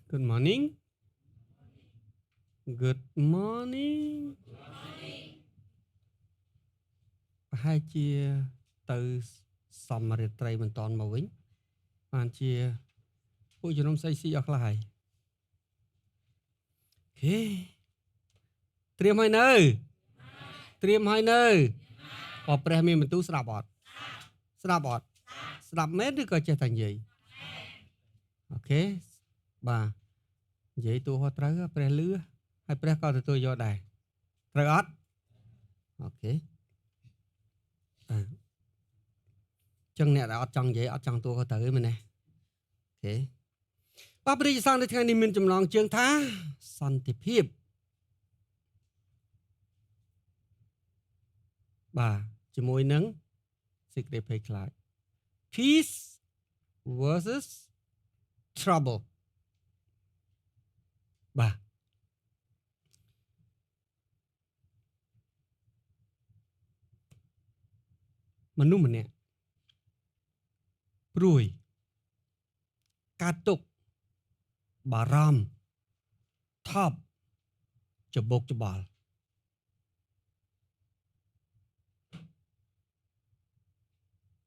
Good morning. Good morning. ប្រហែលជាទៅសំរាត្រីមិនតាន់មកវិញបានជាពួកជំនុំស្អីស៊ីអស់ខ្លះហើយ។ អូខេ ត្រៀមហើយនៅ? ត្រៀមហើយនៅ? បើព្រះមានបន្ទូលស្ដាប់អត់? ស្ដាប់អត់? ស្ដាប់មែនឬក៏ចេះតែនិយាយ? អូខេ បាទ និយាយទូហោះត្រូវ ព្រះលឺហើយ ព្រះក៏ទទួលយកដែរ ត្រូវអត់? អូខេ បាទ ចឹងអ្នកដែលអត់ចង់និយាយ អត់ចង់ទួក៏ត្រូវទេមែនទេ? អូខេ បាទ ព្រះរាជសង្ឃនៅថ្ងៃនេះមានចំណងជើងថា សន្តិភាព បាទ ជាមួយនឹងសេចក្តីភ័យខ្លាច Peace versus trouble។ បាទ មនុស្សម្នាក់ព្រួយកើតទុក្ខបារម្ភថប់ច្បោកច្បល់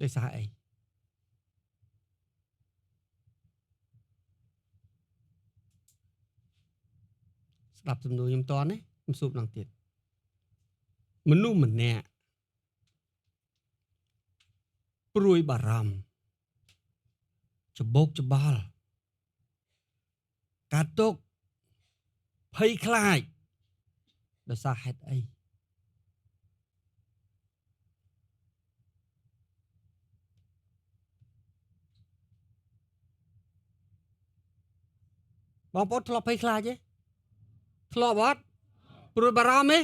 ដោយសារអី? ស្ដាប់សំណួរខ្ញុំតនេះ ខ្ញុំសួរម្ដងទៀត មនុស្សម្នាក់ព្រួយបារម្ភច្បោកច្បល់កើតទុក្ខភ័យខ្លាចដោយសារហេតុអី? បងប្អូនធ្លាប់ភ័យខ្លាចទេ? ធ្លាប់អត់? ព្រួយបារម្ភទេ?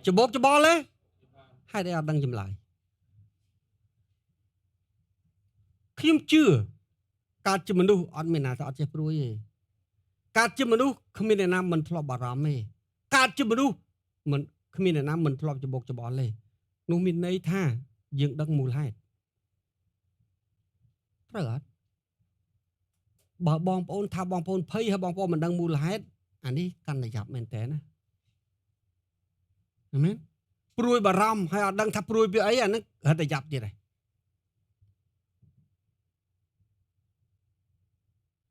ច្បោកច្បល់ទេ? ហេតុអីអត់ដឹងចម្លើយ? ខ្ញុំជឿកើតជាមនុស្សអត់មានណាថាអត់ចេះព្រួយទេ កើតជាមនុស្សគ្មានអ្នកណាមិនធ្លាប់បារម្ភទេ កើតជាមនុស្សមិនគ្មានអ្នកណាមិនធ្លាប់ច្បោកច្បល់ទេ។ នោះមានន័យថាយើងដឹងមូលហេតុ ត្រូវអត់? បើបងប្អូនថាបងប្អូនភ័យហើយបងប្អូនមិនដឹងមូលហេតុ អានេះកាន់តែយ៉ាប់មែនតើណា អាមែន។ ព្រួយបារម្ភហើយអត់ដឹងថាព្រួយពីអី អានេះរត់តែយ៉ាប់ទៀតហើយ។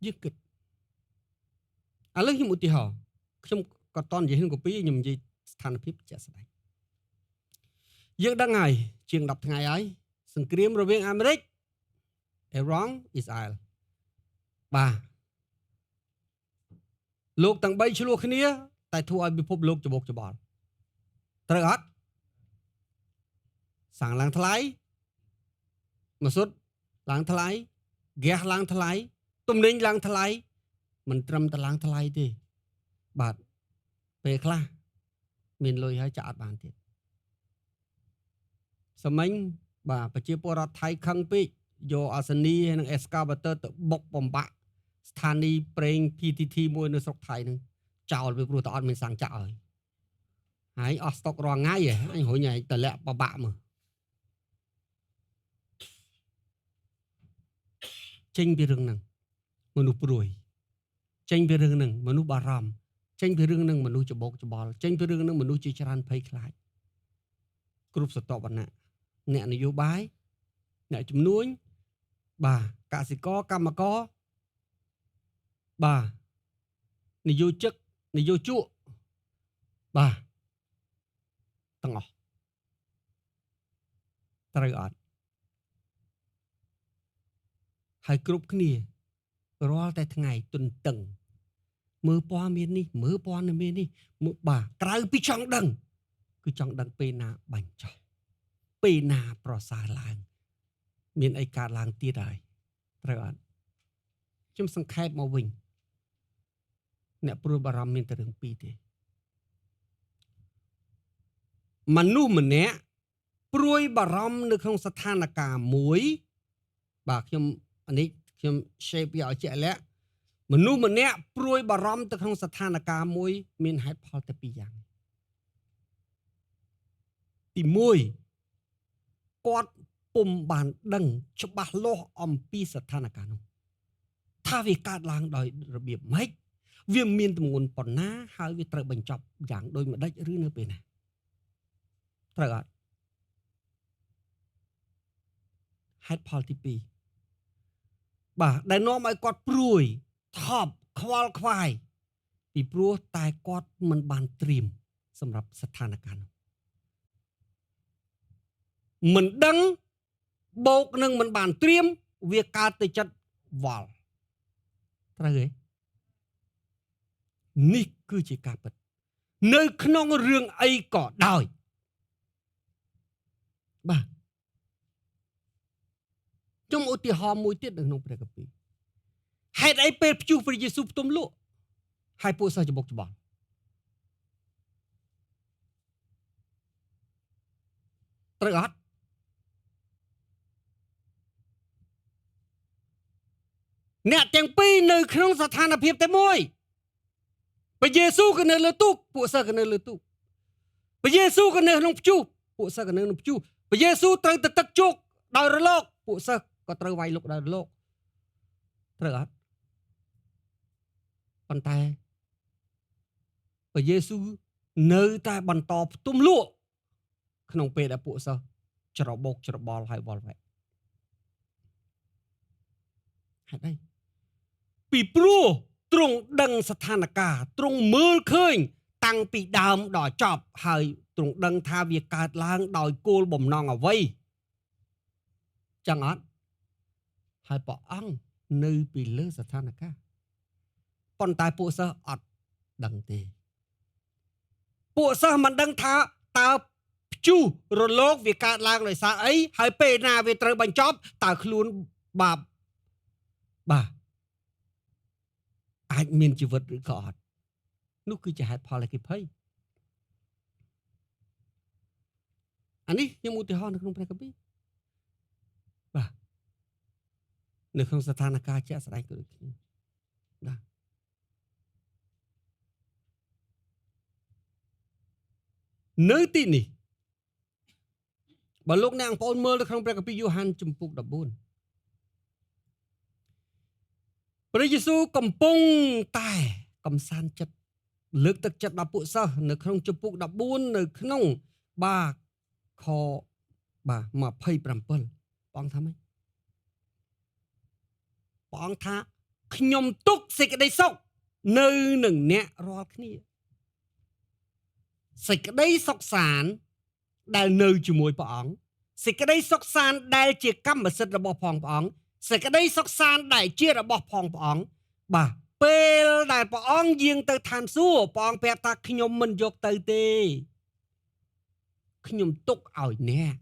យើងគិតឥឡូវខ្ញុំឧទាហរណ៍ ខ្ញុំក៏តន់និយាយក្នុងកពី ខ្ញុំនិយាយស្ថានភាពជាក់ស្ដែង យើងដឹងហើយជាង10ថ្ងៃហើយ សង្គ្រាមរវាងអាមេរិក អ៊ីរ៉ង់ អ៊ីស្រាអែល បាទ លោកទាំង3ឆ្លោះគ្នា តែធ្វើឲ្យពិភពលោកច្បោកច្បល់ ត្រូវអត់? សាំងឡើងថ្លៃ ម៉ាស៊ុតឡើងថ្លៃ ហ្គាសឡើងថ្លៃ ទំនិញឡើងថ្លៃ មិនត្រឹមតែឡើងថ្លៃទេ បាទ ពេលខ្លះមានលុយហើយចាក់អត់បានទៀត។ សមមិញ បាទ ប្រជាពលរដ្ឋថៃខឹងពេក យកអាសនីនិង excavator ទៅបុកបំបាក់ស្ថានីយ៍ប្រេង PTT មួយនៅស្រុកថៃនឹងចោលវា ព្រោះតែអត់មានសាំងចាក់ហើយ ហើយអស់ស្តុករាល់ថ្ងៃ អញរុញឲ្យតម្លាក់បបាក់មើល។ ចេញពីរឿងហ្នឹងមនុស្សព្រួយ ចេញពីរឿងហ្នឹងមនុស្សបារម្ភ ចេញពីរឿងហ្នឹងមនុស្សច្បោកច្បល់ ចេញពីរឿងហ្នឹងមនុស្សជាច្រើនភ័យខ្លាច គ្រប់ស្រទាប់វណ្ណៈ អ្នកនយោបាយ អ្នកជំនួញ បាទ កសិករ កម្មករ បាទ នយោជិក នយោជក បាទ ទាំងអស់ ត្រូវអត់? ហើយគ្រប់គ្នារាល់តែថ្ងៃទន្ទឹងមើលព័ត៌មាននេះ មើលព័ត៌មាននេះ មើល បាទ ក្រៅពីចង់ដឹង គឺចង់ដឹងពេលណាបាញ់ចោះ ពេលណាប្រសើរឡើង មានអីកើតឡើងទៀតហើយ ត្រូវអត់? ខ្ញុំសង្ខេបមកវិញ អ្នកព្រួយបារម្ភមានតែរឿងពីរទេ។ មនុស្សម្នាក់ព្រួយបារម្ភនៅក្នុងស្ថានភាពមួយ បាទ ខ្ញុំអានេះខ្ញុំ shape វាឲ្យជាក់លាក់ មនុស្សម្នាក់ព្រួយបារម្ភទៅក្នុងស្ថានភាពមួយ មានហេតុផលតែពីរយ៉ាង។ ទី1 គាត់ពុំបានដឹងច្បាស់លាស់អំពីស្ថានភាពនោះ ថាវាកើតឡើងដោយរបៀបម៉េច វាមានទម្ងន់ប៉ុណ្ណាហើយវាត្រូវបញ្ចប់យ៉ាងដូចម្ដេចឬនៅពេលណាត្រូវអត់ហេតុផលទី2បាទដែលនាំឲ្យគាត់ព្រួយថប់ខ្វល់ខ្វាយពីព្រោះតែគាត់មិនបានត្រៀមសម្រាប់ស្ថានភាពនោះមិនដឹងបោកនឹងមិនបានត្រៀមវាកើតទៅចិត្តវល់ត្រូវទេនេះគឺជាការពិតនៅក្នុងរឿងអីក៏ដោយបាទខ្ញុំឧទាហរណ៍មួយទៀតនៅក្នុងព្រះគម្ពីរហេតុអីពេលព្យុះព្រះយេស៊ូវផ្ទុំលក់ហើយពួកសិស្សច្បុកច្បល់ត្រូវអត់អ្នកទាំងពីរនៅក្នុងស្ថានភាពតែមួយព្រះយេស៊ូវក៏នៅលើទូកពួកសិស្សក៏នៅលើទូកព្រះយេស៊ូវក៏នៅក្នុងព្យុះពួកសិស្សក៏នៅក្នុងព្យុះព្រះយេស៊ូវត្រូវទៅទឹកជោគដោយរលកពួកសិស្សក៏ត្រូវវាយលុកដោយរលកត្រូវអត់ប៉ុន្តែព្រះយេស៊ូវនៅតែបន្តផ្ទុំលក់ក្នុងពេលដែលពួកសិស្សច្របូកច្របល់ហើយវល់វែកហេតុអីពីព្រោះទ្រង់ដឹងស្ថានភាពទ្រង់មើលឃើញតាំងពីដើមដល់ចប់ហើយទ្រង់ដឹងថាវាកើតឡើងដោយគោលបំណងអ្វីចឹងអត់ហើយព្រះអង្គនៅពីលើស្ថានភាពប៉ុន្តែពួកសិស្សអត់ដឹងទេពួកសិស្សមិនដឹងថាតើព្យុះរលកវាកើតឡើងដោយសារអីហើយពេលណាវាត្រូវបញ្ចប់តើខ្លួនបាបបាទអាចមានជីវិតឬក៏អត់នោះគឺជាហេតុផលដែលគេភ័យអានេះខ្ញុំឧទាហរណ៍នៅក្នុងព្រះគម្ពីរបាទនៅក្នុងស្ថានភាពជាក់ស្ដែងក៏ដូចគ្នាបាទនៅទីនេះបើលោកអ្នកបងប្អូនមើលនៅក្នុងព្រះគម្ពីរយ៉ូហានជំពូក14ព្រះយេស៊ូវកំពុងតែកំសាន្តចិត្តលើកទឹកចិត្តដល់ពួកសិស្សនៅក្នុងជំពូក14នៅក្នុងបាទខបាទ27ព្រះអង្គថាម៉េចព្រះអង្គថាខ្ញុំទុកសេចក្តីសុខនៅនឹងអ្នករាល់គ្នាសេចក្តីសុខសាន្តដែលនៅជាមួយព្រះអង្គសេចក្តីសុខសាន្តដែលជាកម្មសិទ្ធិរបស់ផងព្រះអង្គសេចក្តីសុខសាន្តដែលជារបស់ផងព្រះអង្គបាទពេលដែលព្រះអង្គយាងទៅឋានសួគ៌ព្រះអង្គប្រាប់ថាខ្ញុំមិនយកទៅទេខ្ញុំទុកឲ្យអ្នក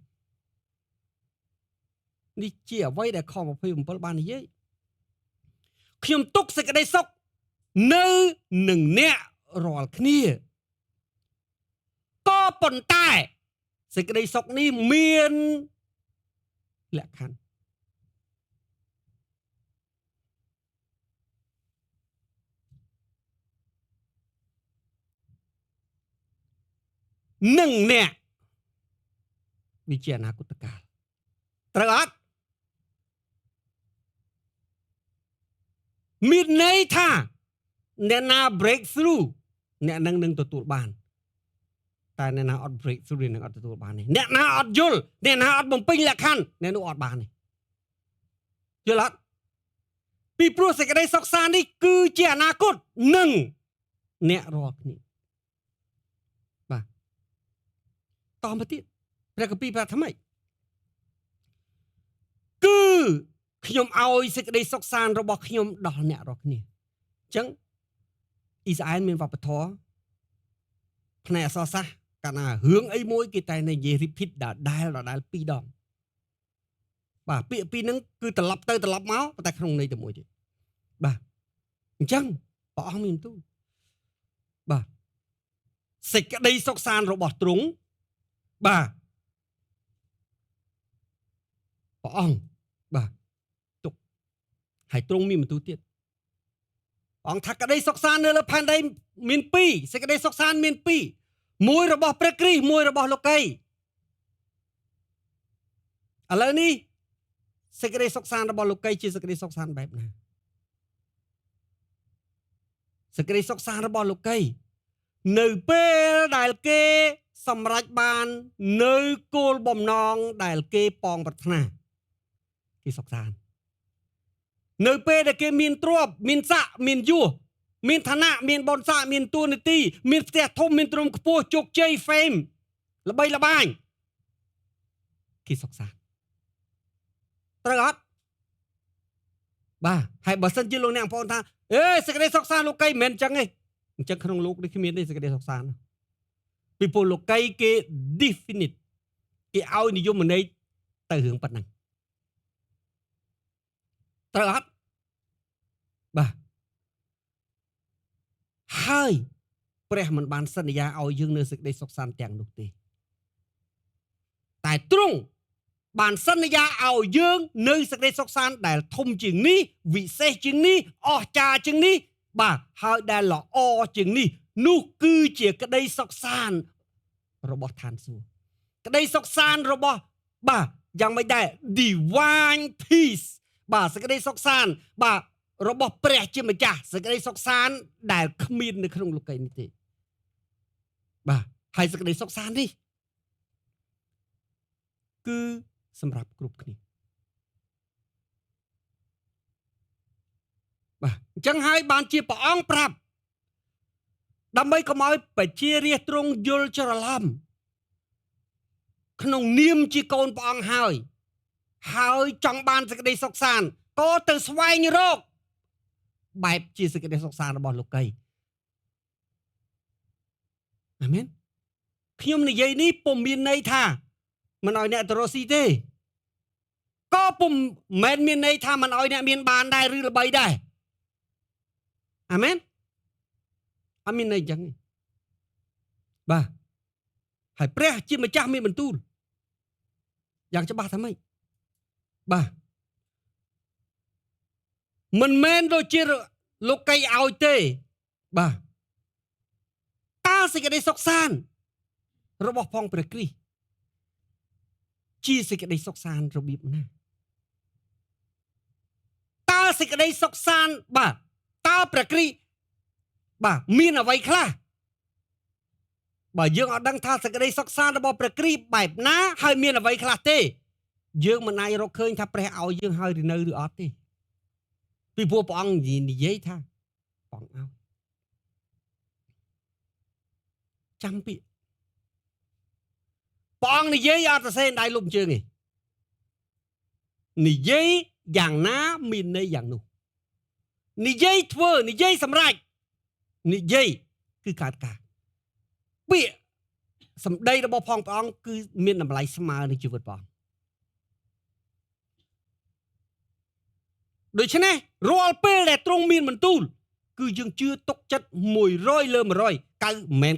នេះជាអ្វីដែលខ27បាននិយាយខ្ញុំទុកសេចក្តីសុខនៅនឹងអ្នករាល់គ្នាក៏ប៉ុន្តែសេចក្តីសុខនេះមានលក្ខខណ្ឌនឹងអ្នកវាជាអនាគតកាលត្រូវអត់មានន័យថាអ្នកណា break through អ្នកនឹងនឹងទទួលបានតែអ្នកណាអត់ break through នឹងអត់ទទួលបានទេអ្នកណាអត់យល់អ្នកណាអត់បំពេញលក្ខខណ្ឌអ្នកនោះអត់បានទេយល់អត់ពីព្រោះសេចក្តីសុខសាន្តនេះគឺជាអនាគតនឹងអ្នករាល់គ្នាបាទតមកទៀតព្រះគម្ពីរប្រាប់ថាម៉េចគឺខ្ញុំឲ្យសេចក្តីសុខសាន្តរបស់ខ្ញុំដល់អ្នករាល់គ្នាអញ្ចឹងអ៊ីស្រាអែលមានវប្បធម៌ផ្នែកអក្សរសាស្ត្រកាលណារឿងអីមួយគេតែនិយាយ repeat ដដែលពីរដងបាទពាក្យពីរហ្នឹងគឺត្រឡប់ទៅត្រឡប់មកប៉ុន្តែក្នុងន័យតែមួយទេបាទអញ្ចឹងព្រះអង្គមានទូលបាទសេចក្តីសុខសាន្តរបស់ទ្រង់បាទព្រះអង្គបាទទុកហើយទ្រង់មានបន្ទូលទៀតព្រះអង្គថាក្តីសុខសាន្តនៅលើផែនដីមានពីរសេចក្តីសុខសាន្តមានពីរមួយរបស់ព្រះគ្រីស្ទមួយរបស់លោកីឥឡូវនេះសេចក្តីសុខសាន្តរបស់លោកីជាសេចក្តីសុខសាន្តបែបណា សេចក្តីសុខសាន្តរបស់លោកី នៅពេលដែលគេសម្រេចបាននៅគោលបំណងដែលគេប៉ងប្រាថ្នាគេសុខសាន្តនៅពេលដែលគេមានទ្រព្យមានស័ក្តិមានយសមានឋានៈមានបុណ្យស័ក្តិមានតួនាទីមានផ្ទះធំមានទ្រព្យខ្ពស់ជោគជ័យ fame ល្បីល្បាញគេសុខសាន្តត្រូវអត់បាទហើយបើសិនជាលោកអ្នកបងប្អូនថាអេសេចក្តីសុខសាន្តលោកីមិនមែនអញ្ចឹងទេអញ្ចឹងក្នុងលោកនេះគ្មានទេសេចក្តីសុខសាន្តពីព្រោះលោកីគេ definite គេឲ្យនិយមន័យទៅរឿងប៉ុណ្ណឹងត្រូវអត់បាទហើយព្រះមិនបានសន្យាឲ្យយើងនៅសេចក្តីសុខសាន្តទាំងនោះទេតែទ្រង់បានសន្យាឲ្យយើងនៅសេចក្តីសុខសាន្តដែលធំជាងនេះវិសេសជាងនេះអស្ចារ្យជាងនេះបាទហើយដែលល្អជាងនេះនោះគឺជាក្តីសុខសាន្តរបស់ឋានសួគ៌ក្តីសុខសាន្តរបស់បាទយ៉ាងម៉េចដែរ divine peace បាទសេចក្តីសុខសាន្តបាទរបស់ព្រះជាម្ចាស់សេចក្តីសុខសាន្តដែលគ្មាននៅក្នុងលោកីយ៍នេះទេបាទហើយសេចក្តីសុខសាន្តនេះគឺសម្រាប់គ្រប់គ្នាបាទអញ្ចឹងហើយបានជាព្រះអង្គប្រាប់ដើម្បីកុំឲ្យប្រជារាស្ត្រទ្រង់យល់ច្រឡំក្នុងនាមជាកូនព្រះអង្គហើយហើយចង់បានសេចក្តីសុខសាន្តក៏ទៅស្វែងរកបែបជាសេចក្តីសុខសាន្តរបស់លោកីអាមែនខ្ញុំនិយាយនេះពុំមានន័យថាមិនឲ្យអ្នកទៅរកស៊ីទេក៏ពុំមិនមានន័យថាមិនឲ្យអ្នកមានបានដែរឬល្បីដែរអាមែនអត់មានន័យអញ្ចឹងទេបាទហើយព្រះជាម្ចាស់មានបន្ទូលយ៉ាងច្បាស់ថាម៉េចបាទមិនមែនដូចជាលោកីឲ្យទេបាទតើសេចក្តីសុខសាន្តរបស់ផងព្រះគ្រីស្ទជាសេចក្តីសុខសាន្តរបៀបណាតើសេចក្តីសុខសាន្តបាទតើព្រះគ្រីស្ទបាទមានអ្វីខ្លះបើយើងអត់ដឹងថាសេចក្តីសុខសាន្តរបស់ព្រះគ្រីស្ទបែបណាហើយមានអ្វីខ្លះទេយើងមិនអាចរកឃើញថាព្រះឲ្យយើងហើយឬនៅឬអត់ទេពីព្រោះព្រះអង្គនិយាយថាព្រះអង្គឲ្យចាំពាក្យព្រះអង្គនិយាយអត់សរសេរដៃលុបជើងទេនិយាយយ៉ាងណាមានន័យយ៉ាងនោះនិយាយធ្វើនិយាយសម្រេចនិយាយគឺកើតការពាក្យសម្ដីរបស់ផងព្រះអង្គគឺមានតម្លៃស្មើនឹងជីវិតព្រះអង្គដូច្នេះរាល់ពេលដែលទ្រង់មានបន្ទូលគឺយើងជឿទុកចិត្ត100លើ100កៅមិនមែន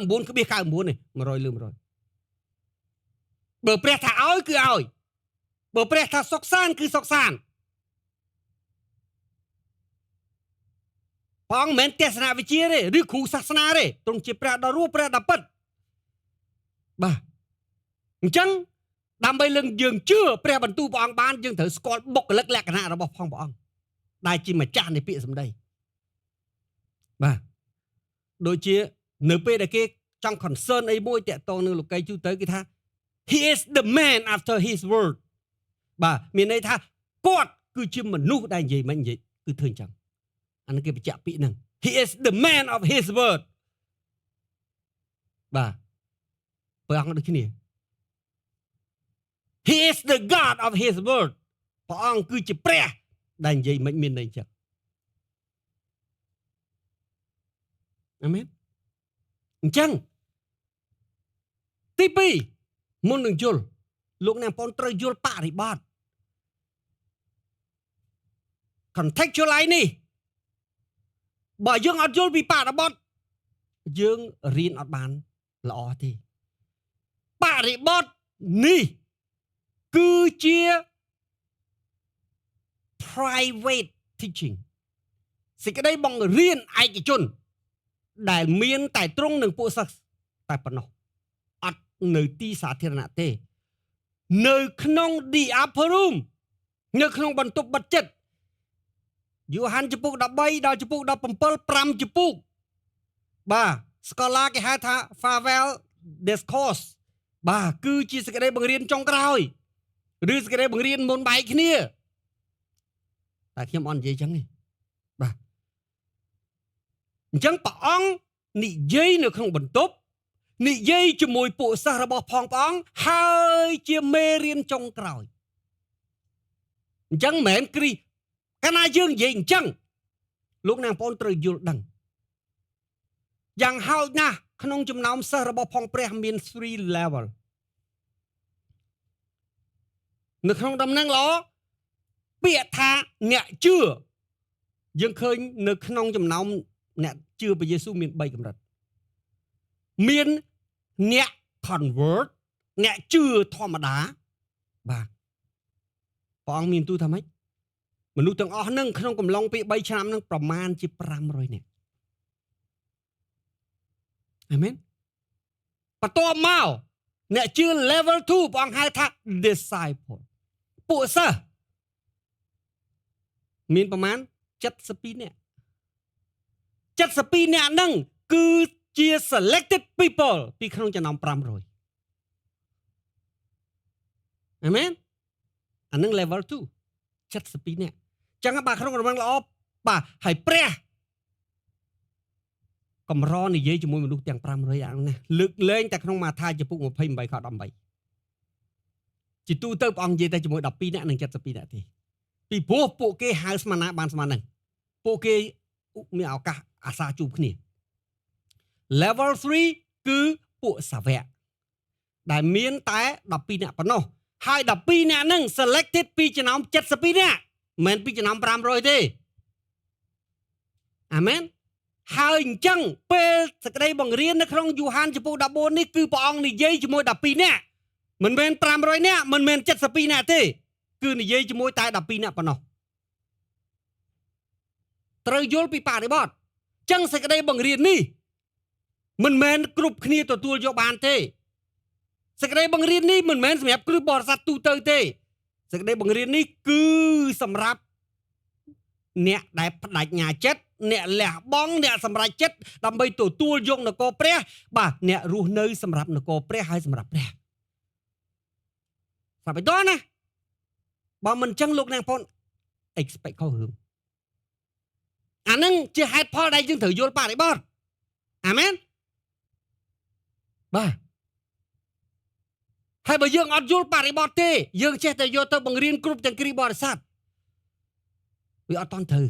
99.99ទេ100លើ100បើព្រះថាឲ្យគឺឲ្យបើព្រះថាសុខសាន្តគឺសុខសាន្តព្រះអង្គមិនមែនទស្សនវិជ្ជាទេឬគ្រូសាសនាទេទ្រង់ជាព្រះដ៏រស់ព្រះដ៏ពិតបាទអញ្ចឹងដើម្បីលឹងយើងជឿព្រះបន្ទូលព្រះអង្គបានយើងត្រូវស្គាល់បុគ្គលិកលក្ខណៈរបស់ផងព្រះអង្គដែលជាម្ចាស់នៃពាក្យសម្ដីបាទដូចជានៅពេលដែលគេចង់ concern អីមួយតាក់ទងនឹងលោកីយូទៅគេថា he is the man after his word បាទមានន័យថាគាត់គឺជាមនុស្សដែលនិយាយមិននិយាយគឺធ្វើអញ្ចឹងអានេះគេបញ្ជាក់ពាក្យហ្នឹង he is the man of his word បាទព្រះអង្គដូចគ្នា he is the god of his word ព្រះអង្គគឺជាព្រះដែលនិយាយមិនមានន័យចឹងអាមែនអញ្ចឹងទី2មុននឹងយល់លោកអ្នកបងប្អូនត្រូវយល់បរិបទ contextualize នេះបើយើងអត់យល់ពីបរិបទយើងរៀនអត់បានល្អទេបរិបទនេះគឺជា private teaching សេចក្តីបង្រៀនឯកជនដែលមានតែទ្រង់នឹងពួកសិស្សតែប៉ុណ្ណោះអត់នៅទីសាធារណៈទេនៅក្នុង the upper room នៅក្នុងបន្ទប់បិទចិត្ត យូហានជំពូក13ដល់ជំពូក17 5ជំពូកបាទ scholar គេហៅថា farewell discourse បាទគឺជាសេចក្តីបង្រៀនចុងក្រោយឬសេចក្តីបង្រៀនមុនបែកគ្នាតែខ្ញុំអត់និយាយចឹងទេបាទអញ្ចឹងព្រះអង្គនិយាយនៅក្នុងបន្ទប់និយាយជាមួយពួកសិស្សរបស់ផងព្រះអង្គហើយជាមេរៀនចុងក្រោយអញ្ចឹងមិនមែនគ្រីស្ទកាលណាយើងនិយាយអញ្ចឹងលោកអ្នកបងប្អូនត្រូវយល់ដឹងយ៉ាងហោចណាស់ក្នុងចំណោមសិស្សរបស់ផងព្រះមាន3 level នៅក្នុងដំណឹងល្អពាក្យថាអ្នកជឿយើងឃើញនៅក្នុងចំណោមអ្នកជឿព្រះយេស៊ូវមាន3កម្រិតមានអ្នក convert អ្នកជឿធម្មតាបាទព្រះអង្គមានទូថាម៉េចមនុស្សទាំងអស់នឹងក្នុងកំឡុងពេល3ឆ្នាំនឹងប្រមាណជា500នាក់អាមែនបន្ទាប់មកអ្នកជឿ level 2ព្រះអង្គហៅថា disciple ពួកសិស្សមានប្រមាណ72នាក់72នាក់ហ្នឹងគឺជា selected people ពីក្នុងចំណោម500អាមែនអានឹង level 2 72នាក់ចឹងបាទក្នុងរង្វង់ល្អបាទហើយព្រះកម្រនិយាយជាមួយមនុស្សទាំង500យ៉ាងណាលើកលែងតែក្នុងម៉ាថាយជំពូក28ខ18ជាទូទៅព្រះអង្គនិយាយតែជាមួយ12នាក់និង72នាក់ទេពីព្រោះពួកគេហៅស្មានណាបានស្មានហ្នឹងពួកគេមានឱកាសអាសាជួបគ្នា level 3គឺពួកសាវកដែលមានតែ12នាក់ប៉ុណ្ណោះហើយ12នាក់ហ្នឹង selected ពីចំណោម72នាក់មិនមែនពីចំណោម500ទេអាមែនហើយអញ្ចឹងពេលសេចក្តីបង្រៀននៅក្នុងយូហានជំពូក14នេះគឺព្រះអង្គនិយាយជាមួយ12នាក់មិនមែន500នាក់មិនមែន72នាក់ទេគឺនិយាយជាមួយតែ12នាក់ប៉ុណ្ណោះត្រូវយល់ពីបរិបទចឹងសេចក្តីបង្រៀននេះមិនមែនគ្រប់គ្នាទទួលយកបានទេសេចក្តីបង្រៀននេះមិនមែនសម្រាប់គ្រិស្តបរិស័ទទូទៅទេសេចក្តីបង្រៀននេះគឺសម្រាប់អ្នកដែលបដិញ្ញាចិត្តអ្នកលះបង់អ្នកសម្រេចចិត្តដើម្បីទទួលយកនគរព្រះបាទអ្នករស់នៅសម្រាប់នគរព្រះហើយសម្រាប់ព្រះស្រាប់ឲ្យតណាបើមិនចឹងលោកអ្នកបង expect ខុសរឿងអានឹងជាហេតុផលដែលយើងត្រូវយល់បរិបទអាមែនបាទហើយបើយើងអត់យល់បរិបទទេយើងចេះតែយកទៅបង្រៀនគ្រប់ទាំងគ្រីស្ទបរិស័ទវាអត់តន់ត្រូវ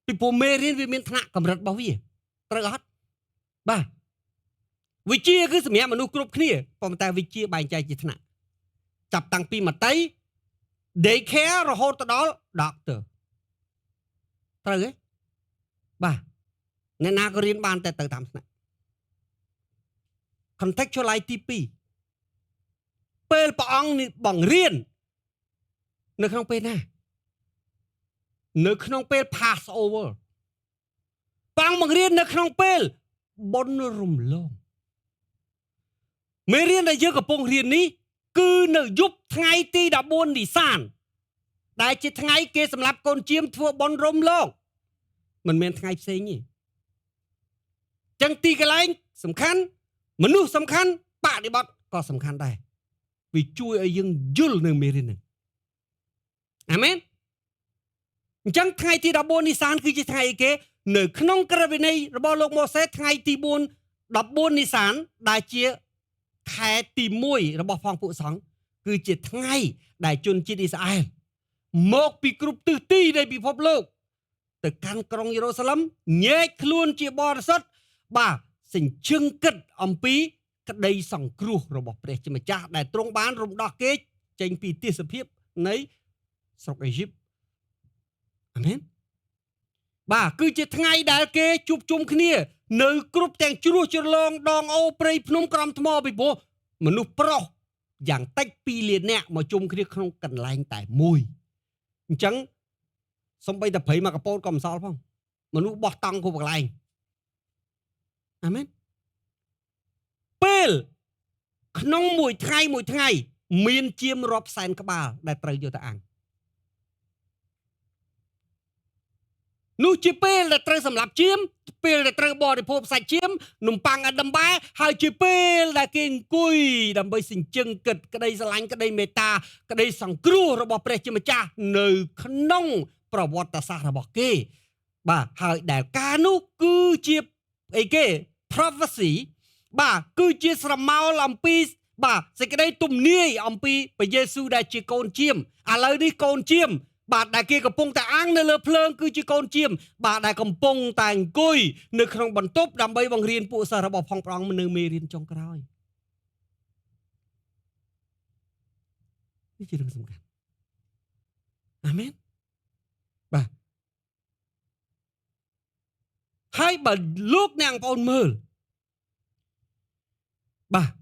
ពីព្រោះមេរៀនវាមានថ្នាក់កម្រិតរបស់វាត្រូវអត់បាទវិជាគឺសម្រាប់មនុស្សគ្រប់គ្នាប៉ុន្តែវិជាបែងចែកជាថ្នាក់ចាប់តាំងពីមតី daycare រហូតទៅដល់ doctor ត្រូវទេបាទអ្នកណាក៏រៀនបានតែទៅតាមថ្នាក់ contextualize ទី2ពេលព្រះអង្គបង្រៀននៅក្នុងពេលណានៅក្នុងពេល Passover ព្រះអង្គបង្រៀននៅក្នុងពេលបុណ្យរំលងមេរៀនដែលយើងកំពុងរៀននេះគឺនៅយប់ថ្ងៃទី14នីសានដែលជាថ្ងៃគេសម្រាប់កូនចៀមធ្វើបុណ្យរំលងមិនមែនថ្ងៃផ្សេងទេចឹងទីកន្លែងសំខាន់មនុស្សសំខាន់បរិបត្តិក៏សំខាន់ដែរវាជួយឲ្យយើងយល់នៅមេរៀនហ្នឹងអាមែនអញ្ចឹងថ្ងៃទី14នីសានគឺជាថ្ងៃអីគេនៅក្នុងក្រឹតវិន័យរបស់លោកម៉ូសេថ្ងៃទី4 14នីសានដែលជាខែទី1របស់ផងពួកសង្ឃគឺជាថ្ងៃដែលជនជាតិអ៊ីស្រាអែលមកពីគ្រប់ទិសទីនៃពិភពលោកទៅកាន់ក្រុងយេរូសាឡឹមញែកខ្លួនជាបរិសុទ្ធបាទសញ្ជឹងគិតអំពីក្តីសង្គ្រោះរបស់ព្រះជាម្ចាស់ដែលទ្រង់បានរំដោះគេចេញពីទេសភាពនៃស្រុកអេស៊ីបអាមែនបាទគឺជាថ្ងៃដែលគេជួបជុំគ្នានៅគ្រប់ទាំងជ្រោះជ្រលងដងអូព្រៃភ្នំក្រំថ្មពីព្រោះមនុស្សប្រុសយ៉ាងតិច2លាននាក់មកជុំគ្នាក្នុងកន្លែងតែមួយអញ្ចឹងសំបីតែព្រៃមកកពោតក៏មិនសល់ផងមនុស្សបោះតង់គ្រប់កន្លែងអាមែនពេលក្នុងមួយថ្ងៃមួយថ្ងៃមានជាមរាប់សែនក្បាលដែលត្រូវយកទៅអាំង នោះជាពេលដែលត្រូវសម្លាប់ជាមពេលដែលត្រូវបរិភោគសាច់ជាមនំប៉័ងអដំបែហើយជាពេលដែលគេអង្គុយដើម្បីសញ្ជឹងគិតក្តីស្រឡាញ់ក្តីមេត្តាក្តីសង្គ្រោះរបស់ព្រះជាម្ចាស់នៅក្នុងប្រវត្តិសាស្ត្ររបស់គេបាទហើយដែលការនោះគឺជាអីគេ prophecy បាទគឺជាស្រមោលអំពីបាទសេចក្តីទំនាយអំពីព្រះយេស៊ូវដែលជាកូនជាមឥឡូវនេះកូនជាមបាទដែលគេកំពុងតែអាំងនៅលើភ្លើងគឺជាកូនជាមបាទដែលកំពុងតែអង្គុយនៅក្នុងបន្ទប់ដើម្បីបង្រៀនពួកសិស្សរបស់ផងព្រះអង្គនៅមេរៀនចុងក្រោយនេះជារឿងសំខាន់អាមែនបាទហើយបើលោកអ្នកបងប្អូនមើលបាទ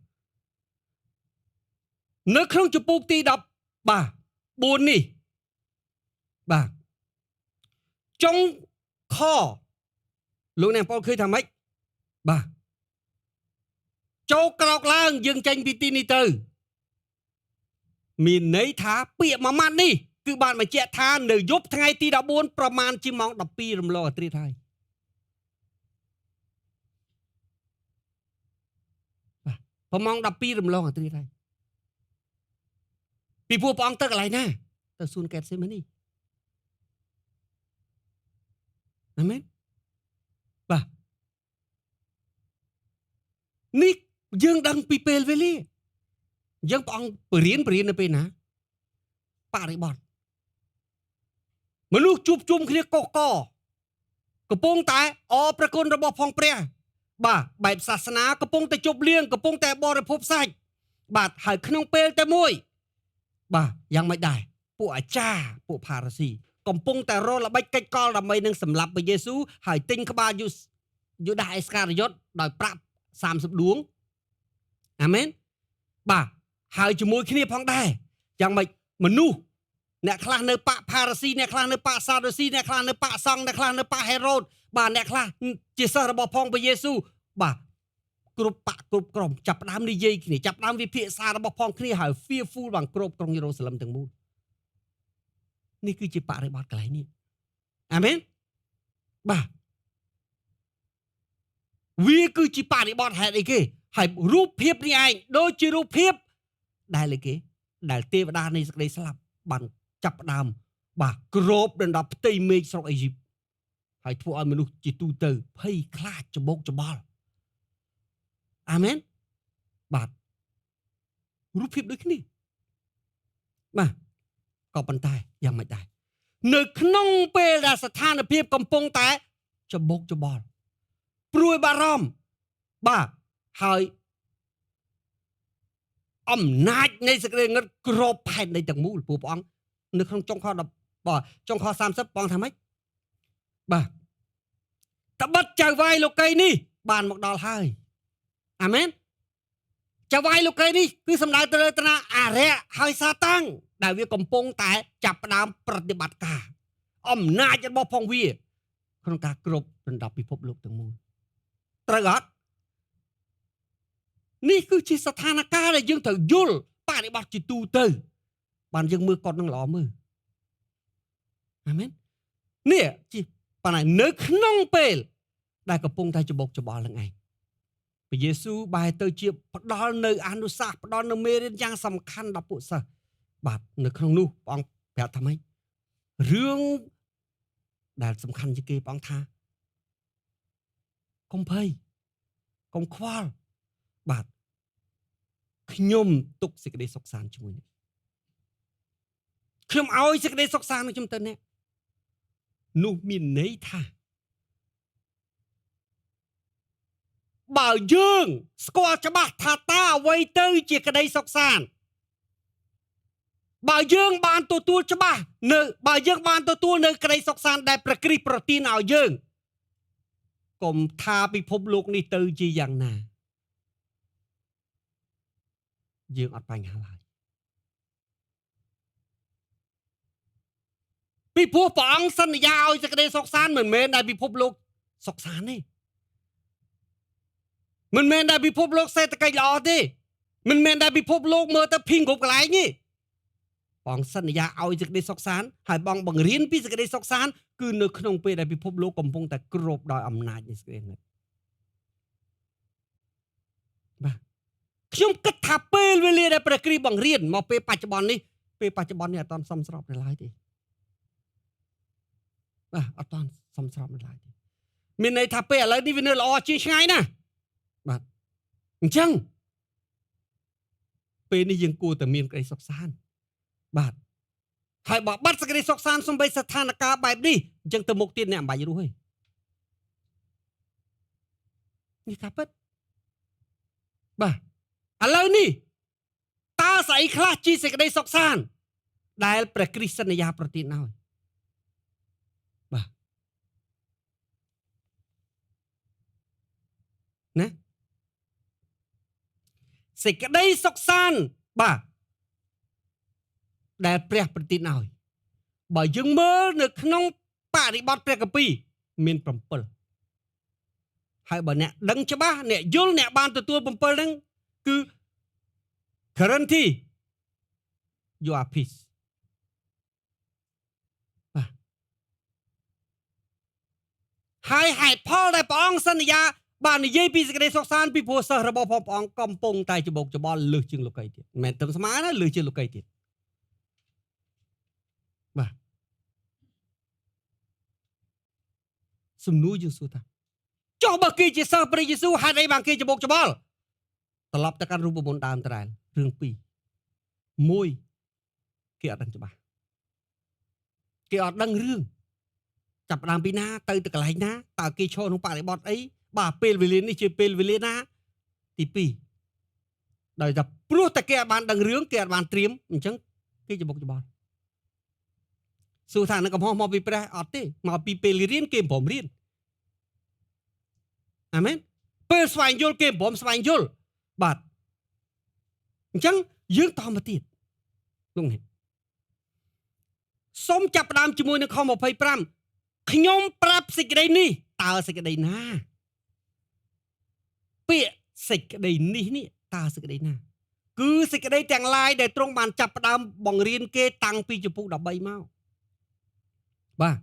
នៅក្នុងជំពូកទី10បាទ4នេះបាទចុងខលោកអ្នកបងប្អូនឃើញថាម៉េចបាទចូលក្រោកឡើងយើងចេញពីទីនេះទៅមានន័យថាពាក្យមួយម៉ាត់នេះគឺបានបញ្ជាក់ថានៅយប់ថ្ងៃទី14ប្រមាណជាម៉ោង12រំលងអាធ្រាត្រហើយបាទប្រមាណ12រំលងអាធ្រាត្រហើយពីព្រោះព្រះអង្គទៅកន្លែងណាទៅសួនកេតសេម៉ានីអាមែនបាទនេះយើងដឹងពីពេលវេលាយើងព្រះអង្គបរៀននៅពេលណាបរិបត្តិមនុស្សជួបជុំគ្នាកកកំពុងតែអរព្រះគុណរបស់ផងព្រះបាទបែបសាសនាកំពុងតែជប់លៀងកំពុងតែបរិភោគសាច់បាទហើយក្នុងពេលតែមួយបាទយ៉ាងម៉េចដែរពួកអាចារ្យពួកផារ៉ាស៊ីកំពុងតែរកល្បិចកិច្ចកលដើម្បីនឹងសម្លាប់ព្រះយេស៊ូវហើយទិញក្បាលយូដាសអេស្ការីយ៉ុតដោយប្រាក់30ដួងអាមែនបាទហើយជាមួយគ្នាផងដែរយ៉ាងម៉េចមនុស្សអ្នកខ្លះនៅបកផារ៉ាស៊ីអ្នកខ្លះនៅបកសាដូស៊ីអ្នកខ្លះនៅបកសង្ឃអ្នកខ្លះនៅបកហេរ៉ូតបាទអ្នកខ្លះជាសិស្សរបស់ផងព្រះយេស៊ូវបាទគ្រប់បកគ្រប់ក្រុមចាប់ផ្ដើមនិយាយគ្នាចាប់ផ្ដើមវិភាសារបស់ផងគ្នាហើយ fearful បានគ្រប់ក្រុងយេរូសាឡឹមទាំងមូលនេះគឺជាបរិបទកន្លែងនេះអាមែនបាទវាគឺជាបរិបទហេតុអីគេហើយរូបភាពនេះឯងដូចជារូបភាពដែលអីគេដែលទេវតានៃសេចក្តីស្លាប់បានចាប់ផ្ដើមបាទគ្របដណ្ដប់ផ្ទៃមេឃស្រុកអេស៊ីបហើយធ្វើឲ្យមនុស្សជាទូទៅភ័យខ្លាចច្បោកច្បល់អាមែនបាទរូបភាពដូចគ្នាបាទក៏ប៉ុន្តែយ៉ាងម៉េចដែរនៅក្នុងពេលដែលស្ថានភាពកំពុងតែច្បោកច្បល់ព្រួយបារម្ភបាទហើយអំណាចនៃសេចក្តីងឹតគ្របផែនដីទាំងមូលព្រោះព្រះអង្គនៅក្នុងចុងខ10បាទចុងខ30ព្រះអង្គថាម៉េចបាទតបិតចៅវាយលោកីនេះបានមកដល់ហើយអាមែនចៅវាយលោកីនេះគឺសំដៅទៅលើតាអារៈហើយសាតាំងដែលវាកំពុងតែចាប់ផ្ដើមប្រតិបត្តិការអំណាចរបស់ផងវាក្នុងការគ្របដណ្ដប់ពិភពលោកទាំងមូលត្រូវអត់នេះគឺជាស្ថានភាពដែលយើងត្រូវយល់បរិបត្តិជាទូទៅបានយើងមើលគាត់នឹងល្អមើលអាមែននេះជាប៉ុន្តែនៅក្នុងពេលដែលកំពុងតែច្បោកច្បល់នឹងឯងព្រះយេស៊ូវបែរទៅជាផ្ដល់នៅអនុសាសន៍ផ្ដល់នៅមេរៀនយ៉ាងសំខាន់ដល់ពួកសិស្សបាទនៅក្នុងនោះព្រះអង្គប្រាប់ថាម៉េចរឿងដែលសំខាន់ជាងគេព្រះអង្គថាកុំភ័យកុំខ្វល់បាទខ្ញុំទុកសេចក្តីសុខសាន្តជាមួយអ្នកខ្ញុំឲ្យសេចក្តីសុខសាន្តនឹងខ្ញុំទៅអ្នកនោះមានន័យថាបើយើងស្គាល់ច្បាស់ថាតើអ្វីទៅជាក្តីសុខសាន្តបើយើងបានទទួលច្បាស់នៅបើយើងបានទទួលនៅក្តីសុខសាន្តដែលព្រះគ្រីស្ទប្រទានឲ្យយើងកុំថាពិភពលោកនេះទៅជាយ៉ាងណាយើងអត់បញ្ហាឡើយពីព្រោះព្រះអង្គសន្យាឲ្យសេចក្តីសុខសាន្តមិនមែនដែលពិភពលោកសុខសាន្តទេមិនមែនដែលពិភពលោកសេដ្ឋកិច្ចល្អទេមិនមែនដែលពិភពលោកមើលទៅភីងគ្រប់កន្លែងទេបងសន្យាឲ្យសេចក្តីសុខសាន្តហើយបងបង្រៀនពីសេចក្តីសុខសាន្ត គឺនៅក្នុងពេលដែលពិភពលោកកំពុងតែគ្របដោយអំណាចនៃសេចក្តីងឹតបាទខ្ញុំគិតថាពេលវេលាដែលព្រះគ្រីស្ទបង្រៀនមកពេលបច្ចុប្បន្ននេះពេលបច្ចុប្បន្ននេះអត់ទាន់សមស្របនៅឡើយទេបាទអត់ទាន់សមស្របនៅឡើយទេមានន័យថាពេលឥឡូវនេះវានៅល្អជាងឆ្ងាយណាស់បាទអញ្ចឹងពេលនេះយើងគួរតែមានក្តីសុខសាន្តបាទហើយបើបាត់សេចក្តីសុខសាន្តសំបីស្ថានភាពបែបនេះអញ្ចឹងទៅមុខទៀតអ្នកមិនបាច់រស់ទេនេះការពិតបាទឥឡូវនេះតើស្អីខ្លះជាសេចក្តីសុខសាន្តដែលព្រះគ្រីស្ទសន្យាប្រទានឲ្យបាទណាសេចក្តីសុខសាន្តបាទដែលព្រះប្រទានឲ្យបើយើងមើលនៅក្នុងបរិបទព្រះគម្ពីរមាន7ហើយបើអ្នកដឹងច្បាស់អ្នកយល់អ្នកបានទទួល7ហ្នឹងគឺ guarantee you are peace បាទហើយហេតុផលដែលព្រះអង្គសន្យាបាននិយាយពីសេចក្តីសុខសាន្តពីព្រោះសិស្សរបស់ព្រះអង្គកំពុងតែច្បោកច្បល់លើសជាងលោកីទៀតមិនមែនត្រឹមស្មើណាលើសជាងលោកីទៀតបាទសំណួរយើងសួរថាចុះបើគេជាសិស្សព្រះយេស៊ូវហេតុអីបានគេច្បោកច្បល់ត្រឡប់ទៅកាន់រូបមន្តដើមដដែលរឿងពីរមួយគេអត់ដឹងច្បាស់គេអត់ដឹងរឿងចាប់ផ្ដើមពីណាទៅទៅកន្លែងណាតើគេឈរក្នុងបរិបទអីបាទពេលវេលានេះជាពេលវេលាណាទី2ដោយតែព្រោះតែគេអត់បានដឹងរឿងគេអត់បានត្រៀមអញ្ចឹងគេច្បុកច្បល់សួរថានឹងកំហុសមកពីព្រះអត់ទេមកពីពេលរៀនគេមិនព្រមរៀនអាមែនពេលស្វែងយល់គេមិនព្រមស្វែងយល់បាទអញ្ចឹងយើងតមកទៀតលោកនេះសូមចាប់ផ្ដើមជាមួយនឹងខ25ខ្ញុំប្រាប់សេចក្តីនេះតើសេចក្តីណាពាក្យសេចក្តីនេះនេះតើសេចក្តីណាគឺសេចក្តីទាំងឡាយដែលទ្រង់បានចាប់ផ្ដើមបង្រៀនគេតាំងពីជំពូក13មកបាទ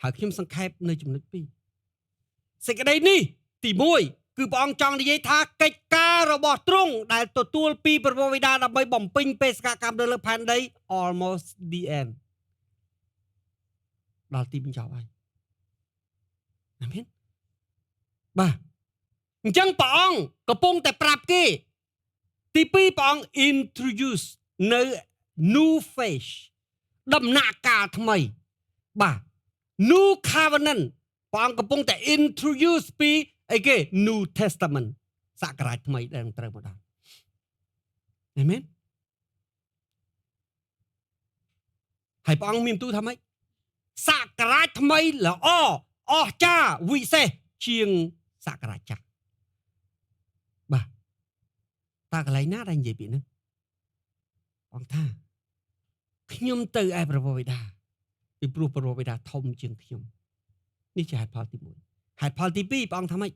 ហើយខ្ញុំសង្ខេបនៅចំណុច2សេចក្តីនេះទី1គឺព្រះអង្គចង់និយាយថាកិច្ចការរបស់ទ្រង់ដែលទទួលពីព្រះបិតាដើម្បីបំពេញបេសកកម្មនៅលើផែនដី almost the end ដល់ទីបញ្ចប់ហើយអាមែនបាទអញ្ចឹងព្រះអង្គកំពុងតែប្រាប់គេទី2ព្រះអង្គ introduce នៅ new phase ដំណាក់កាលថ្មីបាទ new covenant ព្រះអង្គកំពុងតែ introduce ពីអីគេ New Testament សករាជថ្មីដែលនឹងត្រូវមកដល់អាមែនហើយព្រះអង្គមានទូលថាម៉េចសករាជថ្មីល្អអស្ចារ្យវិសេសជាងសករាជចាស់បាទតើកន្លែងណាដែលនិយាយពីហ្នឹងអង្គថាខ្ញុំទៅឯព្រះបិតាពីព្រោះព្រះបិតាធំជាងខ្ញុំនេះជាហេតុផលទី1ហេតុផលទី2ព្រះអង្គថាម៉េច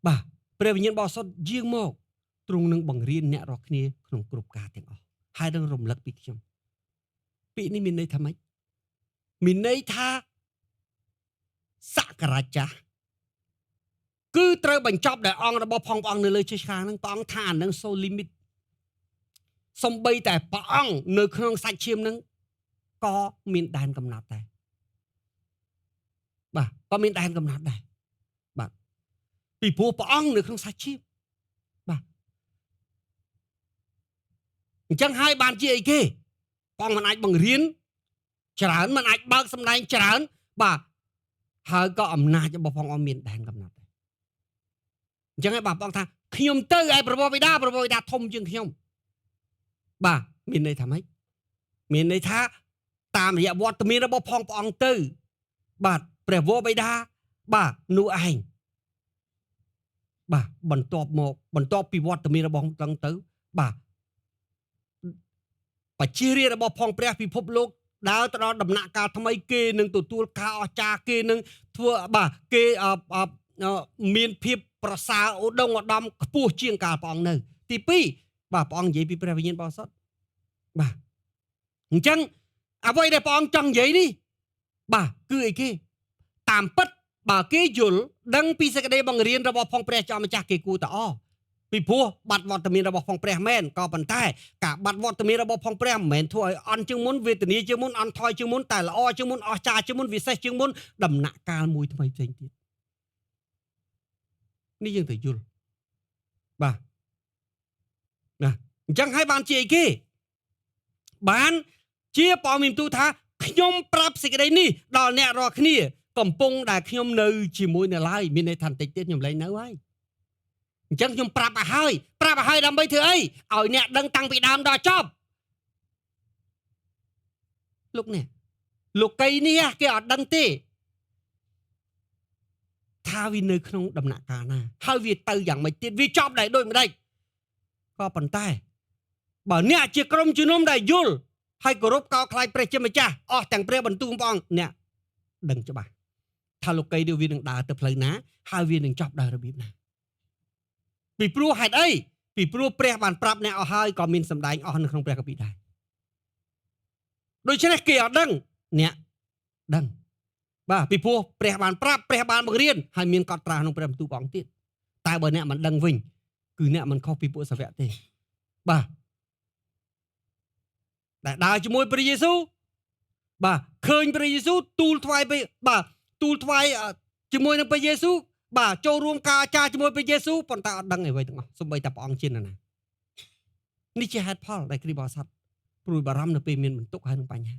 បាទព្រះវិញ្ញាណបរិសុទ្ធយាងមកទ្រង់នឹងបង្រៀនអ្នករាល់គ្នាក្នុងគ្រប់ការទាំងអស់ហើយនឹងរំលឹកពីខ្ញុំពាក្យនេះមានន័យថាម៉េចមានន័យថាសករាជចាស់គឺត្រូវបញ្ចប់ដោយអង្គរបស់ផងព្រះអង្គនៅលើជើងឆ្កាងហ្នឹងព្រះអង្គថាអានឹង so limit សំបីតែព្រះអង្គនៅក្នុងសាច់ឈាមហ្នឹងក៏មានដែនកំណត់ដែរបាទក៏មានដែនកំណត់ដែរបាទពីព្រោះព្រះអង្គនៅក្នុងសាច់ឈាមបាទអញ្ចឹងហើយបានជាអីគេព្រះអង្គមិនអាចបង្រៀនច្រើនមិនអាចបើកសម្ដែងច្រើនបាទហើយក៏អំណាចរបស់ព្រះអង្គមានដែនកំណត់ដែរអញ្ចឹងហើយបាទព្រះអង្គថាខ្ញុំទៅឯព្រះបិតាព្រះបិតាធំជាងខ្ញុំបាទមានន័យថាម៉េចមានន័យថាតាមរយៈវត្តមានរបស់ផងព្រះអង្គទៅបាទព្រះវរបិតាបាទនោះឯងបាទបន្ទាប់មកបន្ទាប់ពីវត្តមានរបស់ព្រះអង្គទៅបាទបជារាជរបស់ផងព្រះពិភពលោកដើរទៅដល់ដំណាក់កាលថ្មីគេនឹងទទួលការអស្ចារ្យគេនឹងធ្វើបាទគេមានភាពប្រសើរឧត្តមឧត្តមខ្ពស់ជាងកាលព្រះអង្គនៅទី2បាទព្រះអង្គនិយាយពីព្រះវិញ្ញាណបរិសុទ្ធបាទអញ្ចឹងអ្វីដែលព្រះអង្គចង់និយាយនេះ បាទគឺអីគេតាមពិតបើគេយល់ដឹងពីសេចក្តីបង្រៀនរបស់ផងព្រះជាម្ចាស់គេគួរតែអពីព្រោះបាត់វត្តមានរបស់ផងព្រះមែនក៏ប៉ុន្តែការបាត់វត្តមានរបស់ផងព្រះមិនមែនធ្វើឲ្យអន់ជាងមុនវេទនាជាងមុនអន់ថយជាងមុនតែល្អជាងមុនអស្ចារ្យជាងមុនវិសេសជាងមុនដំណាក់កាលមួយថ្មីផ្សេងទៀតនេះយើងត្រូវយល់បាទណាអញ្ចឹងហើយបានជាអីគេបានជាព្រះអង្គមានទូលថាខ្ញុំប្រាប់សេចក្តីនេះដល់អ្នករាល់គ្នាកំពុងដែលខ្ញុំនៅជាមួយនៅឡើយមានន័យថាបន្តិចទៀតខ្ញុំលែងនៅហើយអញ្ចឹងខ្ញុំប្រាប់ឲ្យហើយប្រាប់ឲ្យហើយដើម្បីធ្វើអីឲ្យអ្នកដឹងតាំងពីដើមដល់ចប់លោកនេះលោកីនេះគេអត់ដឹងទេថាវានៅក្នុងដំណាក់កាលណាហើយវាទៅយ៉ាងម៉េចទៀតវាចប់ដែរដូចម្ដេចក៏ប៉ុន្តែបើអ្នកជាក្រុមជំនុំដែលយល់ហើយគោរពកោតខ្លាចព្រះជាម្ចាស់អស់ទាំងព្រះបន្ទូលព្រះអង្គអ្នកដឹងច្បាស់ថាលោកីនេះវានឹងដើរទៅផ្លូវណាហើយវានឹងចប់ដោយរបៀបណាពីព្រោះហេតុអីពីព្រោះព្រះបានប្រាប់អ្នកអស់ហើយក៏មានសម្ដែងអស់នៅក្នុងព្រះគម្ពីរដែរដូច្នេះគេអត់ដឹងអ្នកដឹងបាទពីព្រោះព្រះបានប្រាប់ព្រះបានបង្រៀនហើយមានកត់ត្រាក្នុងព្រះបន្ទូលព្រះអង្គទៀតតែបើអ្នកមិនដឹងវិញគឺអ្នកមិនខុសពីពួកសាវកទេបាទដែលដើរជាមួយព្រះយេស៊ូវបាទឃើញព្រះយេស៊ូវទូលថ្វាយបាទទូលថ្វាយជាមួយនឹងព្រះយេស៊ូវបាទចូលរួមការអាចារ្យជាមួយព្រះយេស៊ូវប៉ុន្តែអត់ដឹងអ្វីទាំងអស់សូម្បីតែព្រះអង្គជានរណានេះជាហេតុផលដែលគ្រីស្ទបរិស័ទព្រួយបារម្ភនៅពេលមានបន្ទុកហើយនឹងបញ្ហា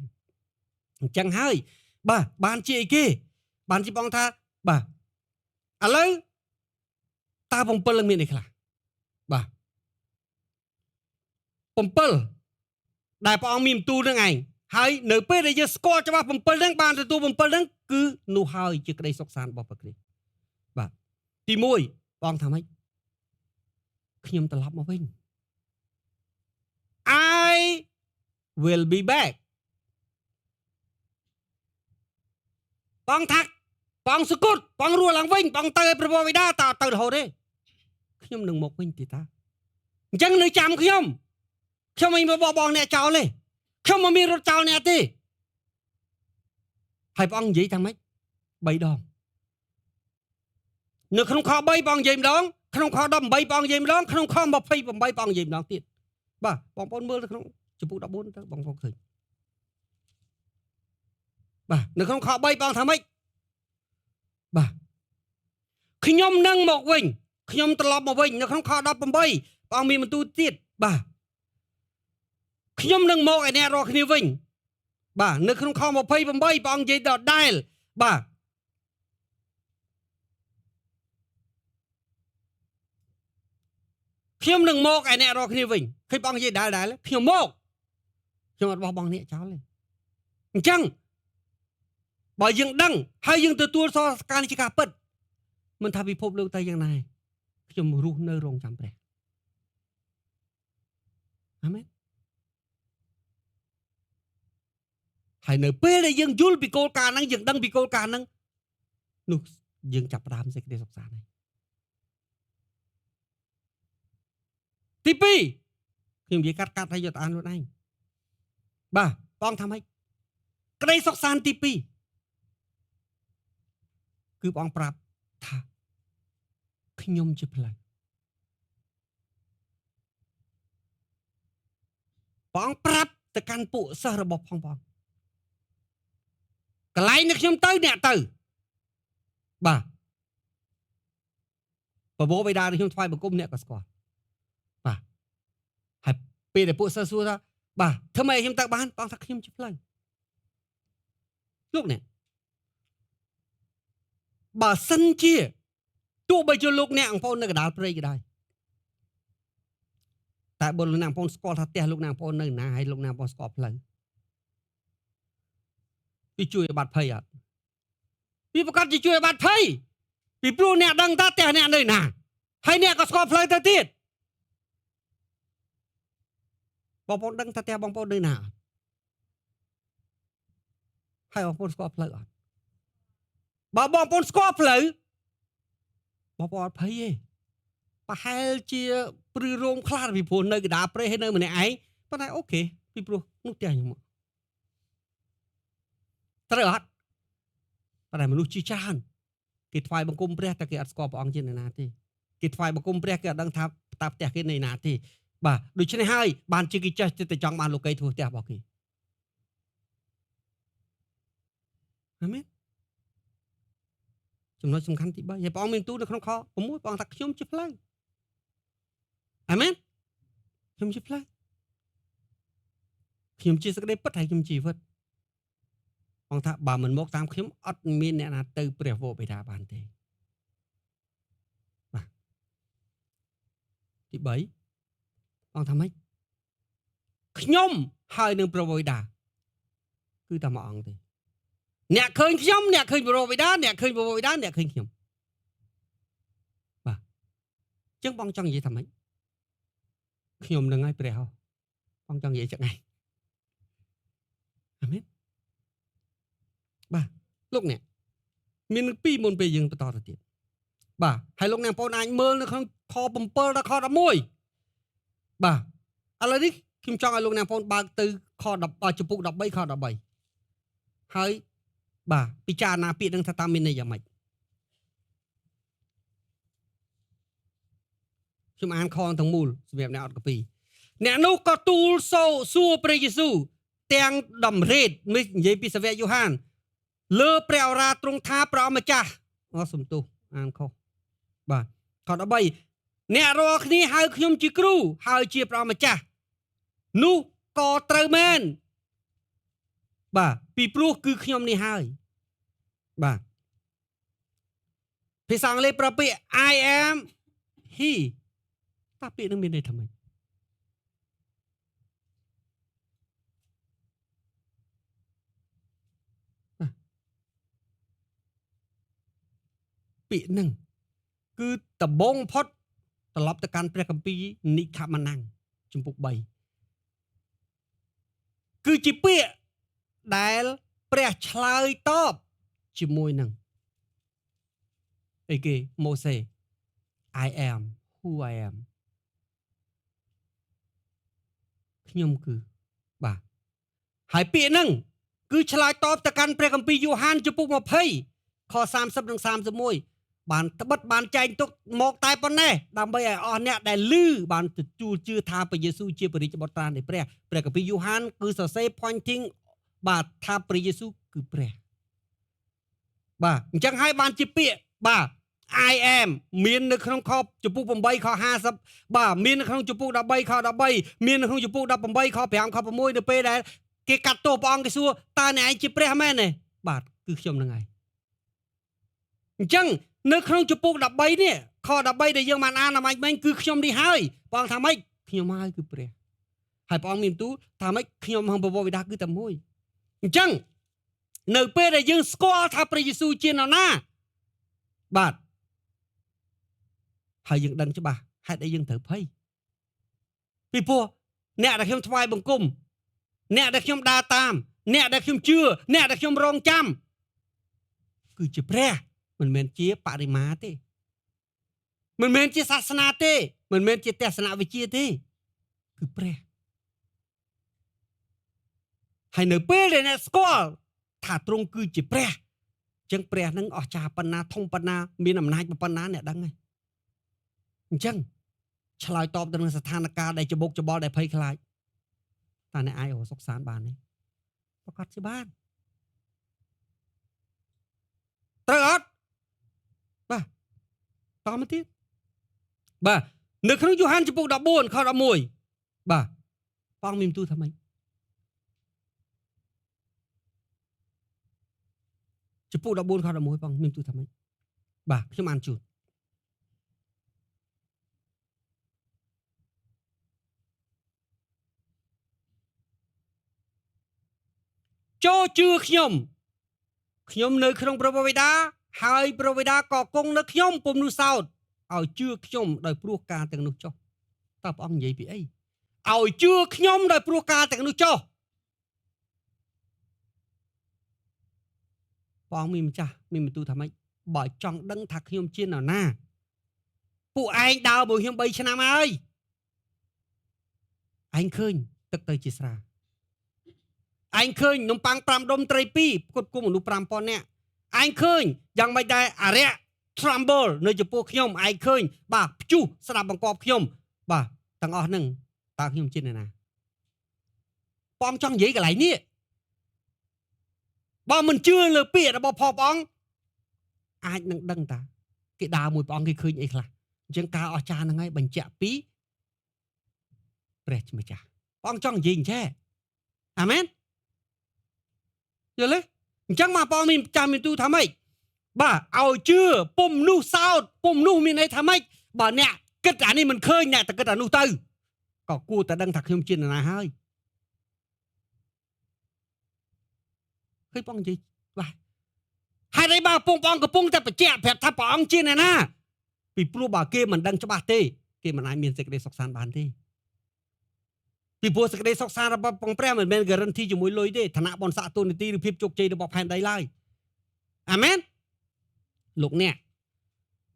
អញ្ចឹងហើយបាទបានជាអីគេបានជាបងថាបាទឥឡូវតើ7នឹងមានអីខ្លះបាទ7ដែលព្រះអង្គមានបន្ទូលនឹងឯងហើយនៅពេលដែលយើងស្គាល់ច្បាស់7ហ្នឹងបានទទួល7ហ្នឹងគឺនោះហើយជាក្តីសុខសាន្តរបស់ព្រះគ្រីស្ទបាទទី1ព្រះអង្គថាម៉េចខ្ញុំត្រឡប់មកវិញ I will be back ព្រះអង្គថាព្រះអង្គសុគតព្រះអង្គរស់ឡើងវិញព្រះអង្គទៅឲ្យព្រះបិតាតើទៅរហូតទេខ្ញុំនឹងមកវិញទេតាអញ្ចឹងនៅចាំខ្ញុំខ្ញុំមិនបបងអ្នកចោលទេខ្ញុំមិនមានរត់ចោលអ្នកទេហើយព្រះអង្គនិយាយថាម៉េច3ដងនៅក្នុងខ3ព្រះអង្គនិយាយម្ដងក្នុងខ18ព្រះអង្គនិយាយម្ដងក្នុងខ28ព្រះអង្គនិយាយម្ដងទៀតបាទបងប្អូនមើលទៅក្នុងជំពូក14ទៅបងប្អូនឃើញបាទនៅក្នុងខ3ព្រះអង្គថាម៉េចបាទខ្ញុំនឹងមកវិញខ្ញុំត្រឡប់មកវិញនៅក្នុងខ18ព្រះអង្គមានបន្ទូលទៀតបាទខ្ញុំនឹងមកឯអ្នករាល់គ្នាវិញបាទនៅក្នុងខ28ព្រះអង្គនិយាយដដែលបាទខ្ញុំនឹងមកឯអ្នករាល់គ្នាវិញឃើញព្រះអង្គនិយាយដែរខ្ញុំមកខ្ញុំអត់បោះបង់អ្នកចោលទេអញ្ចឹងបើយើងដឹងហើយយើងទទួលសរការនេះជាការពិតមិនថាពិភពលោកទៅយ៉ាងណាខ្ញុំរស់នៅរងចាំព្រះអាមែនហើយនៅពេលដែលយើងយល់ពីគោលការណ៍ហ្នឹងយើងដឹងពីគោលការណ៍ហ្នឹងនោះយើងចាប់ផ្ដើមសេចក្តីសុខសាន្តហើយទី2ខ្ញុំនិយាយកាត់ឲ្យយកទៅអានខ្លួនឯងបាទបងថាម៉េចក្តីសុខសាន្តទី2គឺបងប្រាប់ថាខ្ញុំជាផ្លូវបងប្រាប់ទៅកាន់ពួកសិស្សរបស់ផងបងកន្លែងនេះខ្ញុំទៅអ្នកទៅបាទបបោបិតានេះខ្ញុំថ្វាយបង្គំអ្នកក៏ស្គាល់បាទហើយពេលដែលពួកសិស្សសួរថាបាទធ្វើម៉េចខ្ញុំទៅបានបងថាខ្ញុំជាផ្លូវលោកអ្នកបើសិនជាទោះបីជាលោកអ្នកអង្គប្អូននៅកណ្ដាលព្រៃក៏ដោយតែបើលោកអ្នកអង្គប្អូនស្គាល់ថាផ្ទះលោកអ្នកអង្គប្អូននៅណាហើយលោកអ្នកអង្គប្អូនស្គាល់ផ្លូវវាជួយឲ្យបាត់ភ័យអត់វាប្រកាសជាជួយឲ្យបាត់ភ័យពីព្រោះអ្នកដឹងថាផ្ទះអ្នកនៅណាហើយអ្នកក៏ស្គាល់ផ្លូវទៅទៀតបងប្អូនដឹងថាផ្ទះបងប្អូននៅណាអត់ហើយបងប្អូនស្គាល់ផ្លូវអត់បើបងប្អូនស្គាល់ផ្លូវបងប្អូនអត់ភ័យទេប្រហែលជាព្រឺរោមខ្លះពីព្រោះនៅកណ្ដាលព្រៃហើយនៅម្នាក់ឯងប៉ុន្តែអូខេពីព្រោះនោះផ្ទះខ្ញុំមកត្រូវអត់ ប៉ុន្តែមនុស្សជាច្រើនគេថ្វាយបង្គំព្រះតែគេអត់ស្គាល់ព្រះអង្គជាអ្នកណាទេគេថ្វាយបង្គំព្រះគេអត់ដឹងថាតើផ្ទះគេនៅណាទេបាទដូច្នេះហើយបានជាគេចេះតែចង់បានលោកីធ្វើផ្ទះរបស់គេអាមែនចំណុចសំខាន់ទី3ហើយព្រះអង្គមានទូលនៅក្នុងខ6ព្រះអង្គថាខ្ញុំជាផ្លូវអាមែនខ្ញុំជាផ្លូវខ្ញុំជាសេចក្តីពិតហើយខ្ញុំជីវិតអង្គថាបើមិនមកតាមខ្ញុំអត់មានអ្នកណាទៅព្រះវរបិតាបានទេបាទទី3អង្គថាម៉េចខ្ញុំហើយនឹងព្រះវរបិតាគឺតែមួយអង្គទេអ្នកឃើញខ្ញុំអ្នកឃើញព្រះវរបិតាអ្នកឃើញព្រះវរបិតាអ្នកឃើញខ្ញុំបាទអញ្ចឹងបងចង់និយាយថាម៉េចខ្ញុំនឹងហើយព្រះហ៎បងចង់និយាយចឹងឯងអាមែនបាទលោកអ្នកមានពីរមុនពេលយើងបន្តទៅទៀតបាទហើយលោកអ្នកបងប្អូនអាចមើលនៅក្នុងខ7ដល់ខ11បាទឥឡូវនេះខ្ញុំចង់ឲ្យលោកអ្នកបងប្អូនបើកទៅខ10ចំពុក13ខ13ហើយបាទពិចារណាពាក្យនឹងថាតាមមានន័យយ៉ាងម៉េចខ្ញុំអានខទាំងមូលសម្រាប់អ្នកអត់កាពីអ្នកនោះក៏ទូលសួរព្រះយេស៊ូវទាំងតម្រេតនេះនិយាយពីសាវកយ៉ូហានលើព្រះអរាទ្រង់ថាព្រះម្ចាស់អូសំទោសអានខុសបាទខ13អ្នករាល់គ្នាហៅខ្ញុំជាគ្រូហើយជាព្រះម្ចាស់នោះក៏ត្រូវមែនបាទពីព្រោះគឺខ្ញុំនេះហើយបាទភាសាអង់គ្លេសប្រើពាក្យ I am he តើពាក្យនឹងមានន័យថាម៉េចពាក្យនឹងគឺដំបូងផុតត្រឡប់ទៅកាន់ព្រះគម្ពីរនិខមណាំងជំពូក3គឺជាពាក្យដែលព្រះឆ្លើយតបជាមួយនឹងអីគេម៉ូសេ I am who I am ខ្ញុំគឺបាទហើយពាក្យហ្នឹងគឺឆ្លើយតបទៅកាន់ព្រះគម្ពីរយ៉ូហានជំពូក20ខ30និង31បានត្បិតបានចែងទុកមកតែប៉ុណ្ណេះដើម្បីឲ្យអស់អ្នកដែលឮបានទទួលជឿថាព្រះយេស៊ូវជាព្រះរាជបុត្រានៃព្រះព្រះគម្ពីរយ៉ូហានគឺសរសេរ pointing បាទថាព្រះយេស៊ូវគឺព្រះបាទអញ្ចឹងហើយបានជាពាក្យបាទ I am មាននៅក្នុងខជំពូក8ខ50បាទមាននៅក្នុងជំពូក13ខ13មាននៅក្នុងជំពូក18ខ5ខ6នៅពេលដែលគេកាត់ទោសព្រះអង្គគេសួរតើអ្នកឯងជាព្រះមែនទេបាទគឺខ្ញុំនឹងឯងអញ្ចឹងនៅក្នុងជំពូក13នេះខ13ដែលយើងបានអានអាម៉ាច់មិញគឺខ្ញុំនេះហើយព្រះអង្គថាម៉េចខ្ញុំហើយគឺព្រះហើយព្រះអង្គមានទូលថាម៉េចខ្ញុំនិងព្រះវរបិតាគឺតែមួយអញ្ចឹងនៅពេលដែលយើងស្គាល់ថាព្រះយេស៊ូវជានរណាបាទហើយយើងដឹងច្បាស់ហេតុអីយើងត្រូវភ័យពីព្រោះអ្នកដែលខ្ញុំថ្វាយបង្គំអ្នកដែលខ្ញុំដើរតាមអ្នកដែលខ្ញុំជឿអ្នកដែលខ្ញុំរងចាំគឺជាព្រះមិនមែនជាបរិមាទេមិនមែនជាសាសនាទេមិនមែនជាទស្សនវិជ្ជាទេគឺព្រះហើយនៅពេលដែលអ្នកស្គាល់ថាទ្រង់គឺជាព្រះអញ្ចឹងព្រះនឹងអស្ចារ្យប៉ុណ្ណាធំប៉ុណ្ណាមានអំណាចប៉ុណ្ណាអ្នកដឹងហើយអញ្ចឹងឆ្លើយតបទៅនឹងស្ថានភាពដែលច្បុកច្បល់ដែលភ័យខ្លាចតើអ្នកអាចរកសុខសាន្តបានទេប្រកាសជាបានត្រូវអត់បាទតមកទៀតបាទនៅក្នុងយ៉ូហានជំពូក14ខ11បាទព្រះអង្គមានទូលថាម៉េចជំពូក14ខ11ព្រះអង្គមានទូលថាម៉េចបាទខ្ញុំអានជូនចូលជឿខ្ញុំខ្ញុំនៅក្នុងព្រះបិតាហើយព្រះបិតាក៏គង់នៅខ្ញុំពុំនោះសោតឲ្យជឿខ្ញុំដោយព្រោះការទាំងនោះចុះតើព្រះអង្គនិយាយពីអីឲ្យជឿខ្ញុំដោយព្រោះការទាំងនោះចុះព្រះអង្គមានម្ចាស់មានបន្ទូលថាម៉េចបើចង់ដឹងថាខ្ញុំជានរណាពួកឯងដើរមួយខ្ញុំ3ឆ្នាំហើយឯងឃើញទឹកទៅជាស្រាឯងឃើញនំប៉័ង5ដុំត្រី2ផ្គត់ផ្គង់មនុស្ស5000នាក់ ឯងឃើញយ៉ាងម៉េចដែរអារៈ tremble នៅចំពោះខ្ញុំឯងឃើញបាទព្យុះស្ដាប់បង្គាប់ខ្ញុំបាទទាំងអស់ហ្នឹងតើខ្ញុំជាអ្នកណាព្រះអង្គចង់និយាយកន្លែងនេះបើមិនជឿលើពាក្យរបស់ផងព្រះអង្គអាចនឹងដឹងតាគេដើរមួយព្រះអង្គគេឃើញអីខ្លះអញ្ចឹងការអស្ចារ្យហ្នឹងហើយបញ្ជាក់ពីព្រះជាម្ចាស់ព្រះអង្គចង់និយាយអញ្ចេះអាមែនយល់ទេអញ្ចឹងមកព្រះអង្គមានចាំមានទូថាម៉េចបាទឲ្យជឿពុំនោះសោតពុំនោះមានន័យថាម៉េចបើអ្នកគិតអានេះមិនឃើញអ្នកតែគិតអានោះទៅក៏គួរតែដឹងថាខ្ញុំជានរណាហើយឃើញបងនិយាយបាទហេតុអីបើពងព្រះអង្គកំពុងតែបញ្ជាក់ប្រាប់ថាព្រះអង្គជាអ្នកណាពីព្រោះបើគេមិនដឹងច្បាស់ទេគេមិនអាចមានសេចក្តីសុខសាន្តបានទេពីព្រោះសេចក្តីសុខសាន្តរបស់ព្រះមិនមែន guarantee ជាមួយលុយទេឋានៈបុណ្យស័ក្តិទូនាទីឬភាពជោគជ័យរបស់ផែនដីឡើយអាមែនលោកអ្នក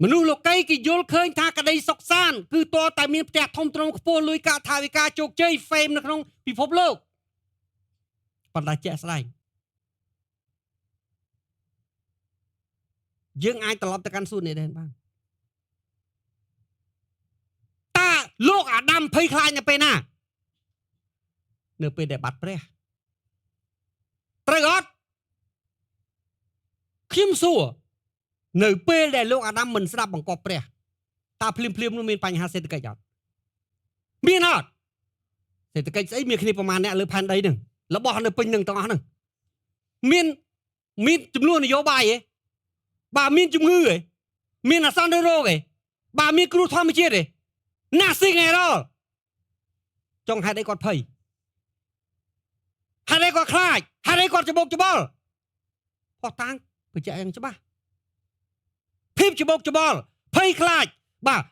មនុស្សលោកីគេយល់ឃើញថាក្តីសុខសាន្តគឺតតែមានផ្ទះធំទ្រង់ខ្ពស់លុយកាក់ថវិកាជោគជ័យ fame នៅក្នុងពិភពលោកប៉ុន្តែជាក់ស្ដែងយើងអាចត្រឡប់ទៅកាន់សួនអេដេនបានតើលោកអាដាមភ័យខ្លាចនៅពេលណានៅពេលដែលបាត់ព្រះត្រូវអត់ខ្ញុំសួរនៅពេលដែលលោកអាដាមមិនស្ដាប់បង្គាប់ព្រះតើភ្លាមភ្លាមនោះមានបញ្ហាសេដ្ឋកិច្ចអត់មានអត់សេដ្ឋកិច្ចស្អីមានគ្នាប្រមាណអ្នកលើផែនដីនឹងរបស់នៅពេញនឹងទាំងអស់ហ្នឹងមានមានចំនួននយោបាយទេបាទមានជំងឺទេមានអាសន្នរោគទេបាទមានគ្រោះធម្មជាតិទេ Nothing at all ចង់ហេតុអីគាត់ភ័យហេតុអីគាត់ខ្លាចហេតុអីគាត់ច្បោកច្បល់ផោះតាំងបញ្ជាក់យ៉ាងច្បាស់ភាពច្បោកច្បល់ភ័យខ្លាចបាទ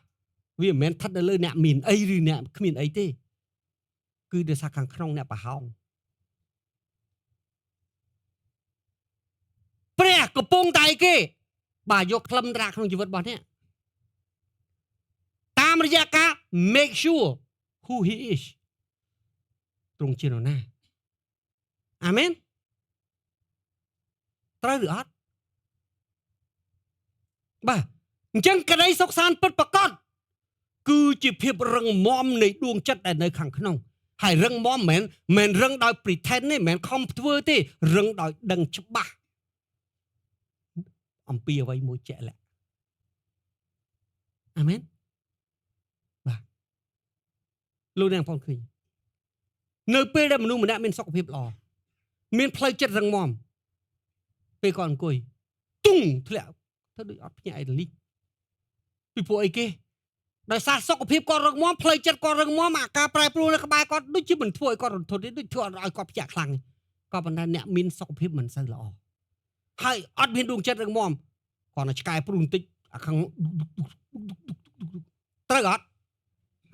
វាមិនមែនស្ថិតនៅលើអ្នកមានអីឬអ្នកគ្មានអីទេគឺដោយសារខាងក្នុងអ្នកប្រហោងព្រះកំពុងតែគេបាទយកខ្លឹមត្រាក្នុងជីវិតរបស់អ្នកតាមរយៈការ make sure who he is ទ្រង់ជានរណាអាមែនត្រូវឬអត់បាទអញ្ចឹងក្តីសុខសាន្តពិតប្រាកដគឺជាភាពរឹងមាំនៃដួងចិត្តដែលនៅខាងក្នុងហើយរឹងមាំមិនមែនរឹងដោយ pretend ទេមិនមែនខំធ្វើទេរឹងដោយដឹងច្បាស់អំពីអ្វីមួយជាក់លាក់អាមែនបាទលោកអ្នកបងឃើញនៅពេលដែលមនុស្សម្នាក់មានសុខភាពល្អមានផ្លូវចិត្តរឹងមាំពេលគាត់អង្គុយទុងធ្លាក់ទៅដូចអត់ភ្ញាក់អីលីពីព្រោះអីគេដោយសារសុខភាពគាត់រឹងមាំផ្លូវចិត្តគាត់រឹងមាំអាការប្រែប្រួលនៅក្បែរគាត់ដូចជាមិនធ្វើឲ្យគាត់រន្ធត់ទេដូចធ្វើឲ្យគាត់ភ្ញាក់ខ្លាំងក៏ប៉ុន្តែអ្នកមានសុខភាពមិនសូវល្អហើយអត់មានដួងចិត្តរឹងមាំគាត់នៅឆ្កែព្រុសបន្តិចអាខាងត្រូវអត់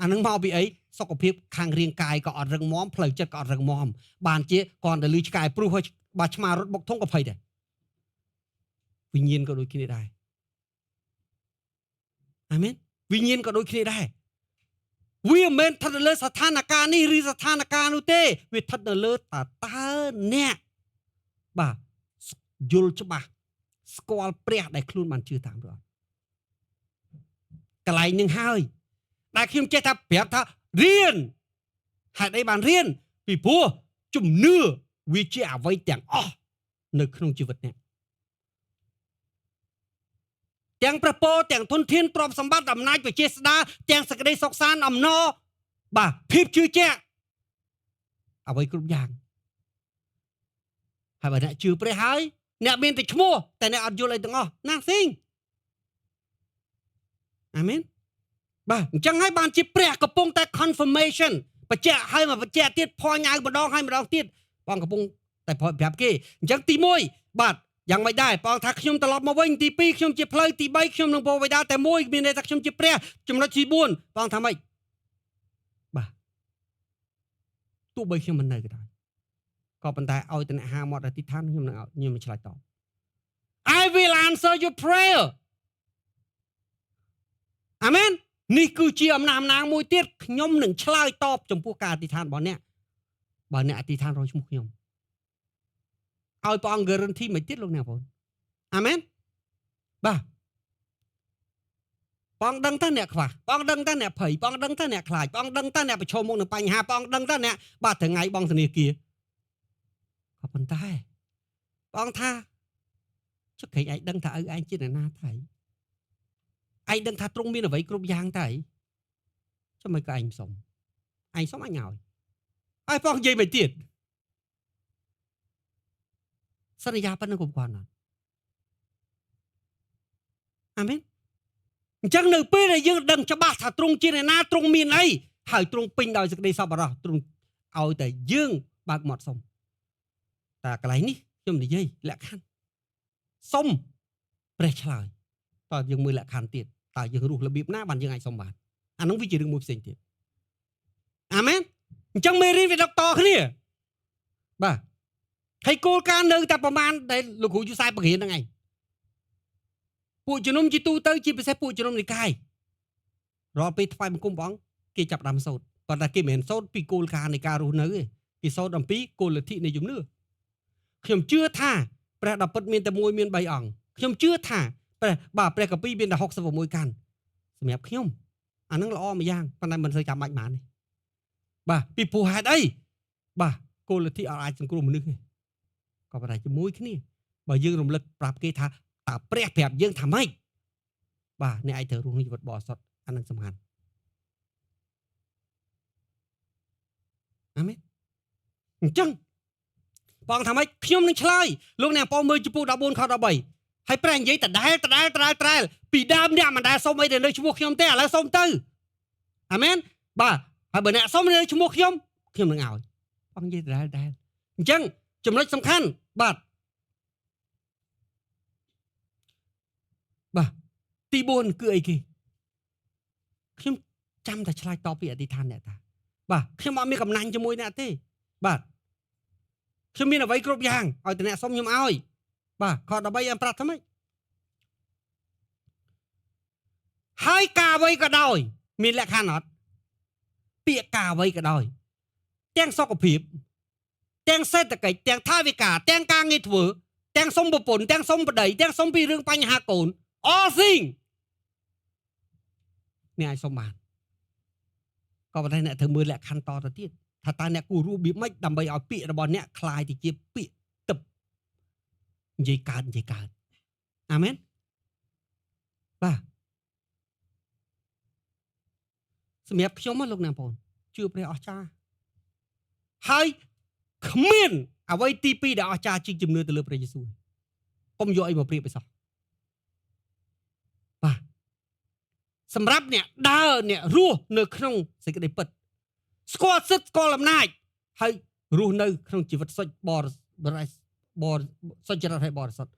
អានឹងមកពីអីសុខភាពខាងរាងកាយក៏អត់រឹងមាំផ្លូវចិត្តក៏អត់រឹងមាំបានជាគាត់តែលឺឆ្កែព្រុសហើយបើឆ្មារត់បុកធុងក៏ភ័យដែរវិញ្ញាណក៏ដូចគ្នាដែរអាមែនវិញ្ញាណក៏ដូចគ្នាដែរវាមិនមែនស្ថិតនៅលើស្ថានភាពនេះឬស្ថានភាពនោះទេវាស្ថិតនៅលើតើអ្នកបាទយល់ច្បាស់ស្គាល់ព្រះដែលខ្លួនបានជឿតាមឬអត់កន្លែងនឹងហើយដែលខ្ញុំចេះថាប្រាប់ថារៀនហេតុអីបានរៀនពីព្រោះជំនឿវាជាអ្វីទាំងអស់នៅក្នុងជីវិតអ្នកទាំងព្រះពរទាំងធនធានទ្រព្យសម្បត្តិអំណាចវិជាស្ដាទាំងសេចក្តីសុខសាន្តអំណរបាទភាពជឿជាក់អ្វីគ្រប់យ៉ាងហើយបើអ្នកជឿព្រះហើយអ្នកមានតែឈ្មោះតែអ្នកអត់យល់អីទាំងអស់ Nothing អាមែនបាទអញ្ចឹងហើយបានជាព្រះកំពុងតែ confirmation បញ្ជាក់ហើយមកបញ្ជាក់ទៀតផញ៉ៅម្ដងហើយម្ដងទៀតបងកំពុងតែប្រាប់គេអញ្ចឹងទី1បាទយ៉ាងម៉េចដែរព្រះអង្គថាខ្ញុំត្រឡប់មកវិញទី2ខ្ញុំជាផ្លូវទី3ខ្ញុំនឹងពោបិតាតែមួយមានន័យថាខ្ញុំជាព្រះចំណុចទី4ព្រះអង្គថាម៉េចបាទទោះបីខ្ញុំមិននៅក៏ដោយក៏ប៉ុន្តែឲ្យតអ្នកហាមាត់អធិដ្ឋានខ្ញុំនឹងខ្ញុំនឹងឆ្លើយតប I will answer your prayer អាមែននេះគឺជាអំណាចអំណាងមួយទៀតខ្ញុំនឹងឆ្លើយតបចំពោះការអធិដ្ឋានរបស់អ្នកបើអ្នកអធិដ្ឋានរកឈ្មោះខ្ញុំឲ្យព្រះអង្គ guarantee មិនទៀតលោកអ្នកបង អាមែនបាទបងដឹងតើអ្នកខ្វះបងដឹងតើអ្នកភ័យបងដឹងតើអ្នកខ្លាចបងដឹងតើអ្នកប្រឈមមុខនឹងបញ្ហាបងដឹងតើអ្នកបាទថ្ងៃបងធនាគារក៏ប៉ុន្តែបងថាចុះក្រែងឯងដឹងថាឪឯងជាអ្នកណាថៃឯងដឹងថាទ្រង់មានអ្វីគ្រប់យ៉ាងតើចុះមិនក៏ឯងសុំឯងសុំអញឲ្យហើយបងនិយាយមិនទៀតសន្យាប៉ុណ្្នឹងគ្រប់គ្រាន់អត់អាមែនអញ្ចឹងនៅពេលដែលយើងដឹងច្បាស់ថាទ្រង់ជាអ្នកណាទ្រង់មានអីហើយទ្រង់ពេញដោយសេចក្តីសប្បុរសទ្រង់ឲ្យតែយើងបើកមាត់សុំតែកន្លែងនេះខ្ញុំនិយាយលក្ខខណ្ឌសុំព្រះឆ្លើយតើយើងមើលលក្ខខណ្ឌទៀតតើយើងរស់របៀបណាបានយើងអាចសុំបានអានោះវាជារឿងមួយផ្សេងទៀតអាមែនអញ្ចឹងមេរៀនវាដកតគ្នាបាទហើយគោលការណ៍នៅតែប្រមាណដែលលោកគ្រូយូសែបបង្រៀនហ្នឹងឯងពួកជំនុំជាទូទៅជាពិសេសពួកជំនុំនិកាយរាល់ពេលថ្វាយបង្គំព្រះអង្គគេចាប់ផ្ដើមសូត្រប៉ុន្តែគេមិនមែនសូត្រពីគោលការណ៍នៃការរស់នៅទេគេសូត្រអំពីគោលលទ្ធិនៃជំនឿខ្ញុំជឿថាព្រះដ៏ពិតមានតែមួយមាន3អង្គខ្ញុំជឿថាព្រះបាទព្រះកាពីមានតែ66កាន់សម្រាប់ខ្ញុំអានឹងល្អមួយយ៉ាងប៉ុន្តែមិនសូវចាំបាច់បានទេបាទពីព្រោះហេតុអីបាទគោលលទ្ធិអត់អាចសង្គ្រោះមនុស្សទេក៏ប៉ុន្តែជាមួយគ្នាបើយើងរំលឹកប្រាប់គេថាតើព្រះប្រាប់យើងថាម៉េចបាទអ្នកឯងត្រូវរស់ក្នុងជីវិតបរិសុទ្ធអានឹងសំខាន់អាមែនអញ្ចឹងបងថាម៉េចខ្ញុំនឹងឆ្លើយលោកអ្នកបងមើលចំពោះ14ខ13ហើយព្រះនិយាយដដែលដដែលដដែលដដែលពីដើមអ្នកមិនដែលសុំអីទៅនៅឈ្មោះខ្ញុំទេឥឡូវសុំទៅអាមែនបាទហើយបើអ្នកសុំនៅឈ្មោះខ្ញុំខ្ញុំនឹងឲ្យបងនិយាយដដែលដដែលអញ្ចឹងចំណុចសំខាន់បាទបាទទី4គឺអីគេខ្ញុំចាំតែឆ្លើយតបពីអធិដ្ឋានអ្នកតាបាទខ្ញុំអត់មានកំណាញ់ជាមួយអ្នកទេបាទខ្ញុំមានអ្វីគ្រប់យ៉ាងឲ្យតែអ្នកសុំខ្ញុំឲ្យបាទខ13អែមប្រាប់ថាម៉េចហើយការអ្វីក៏ដោយមានលក្ខខណ្ឌអត់ពាក្យការអ្វីក៏ដោយទាំងសុខភាពទាំងសេដ្ឋកិច្ចទាំងថវិកាទាំងការងារធ្វើទាំងសុំប្រពន្ធទាំងសុំប្តីទាំងសុំពីរឿងបញ្ហាកូន all thing អ្នកអាចសុំបានក៏ប៉ុន្តែអ្នកត្រូវមើលលក្ខខណ្ឌតទៅទៀតថាតើអ្នកគួររបៀបម៉េចដើម្បីឲ្យពាក្យរបស់អ្នកคล้ายទៅជាពាក្យទឹកនិយាយកើតនិយាយកើតអាមែនបាទសម្រាប់ខ្ញុំលោកអ្នកបងជឿព្រះអស្ចារ្យហើយគ្មានអ្វីទី2ដែលអស្ចារ្យជាងជំនឿទៅលើព្រះយេស៊ូវកុំយកអីមកប្រៀបឲ្យសោះបាទសម្រាប់អ្នកដើរអ្នករស់នៅក្នុងសេចក្តីពិតស្គាល់សិទ្ធិស្គាល់អំណាចហើយរស់នៅក្នុងជីវិតសុចបរិបរិសុចរិតហើយបរិសុទ្ធ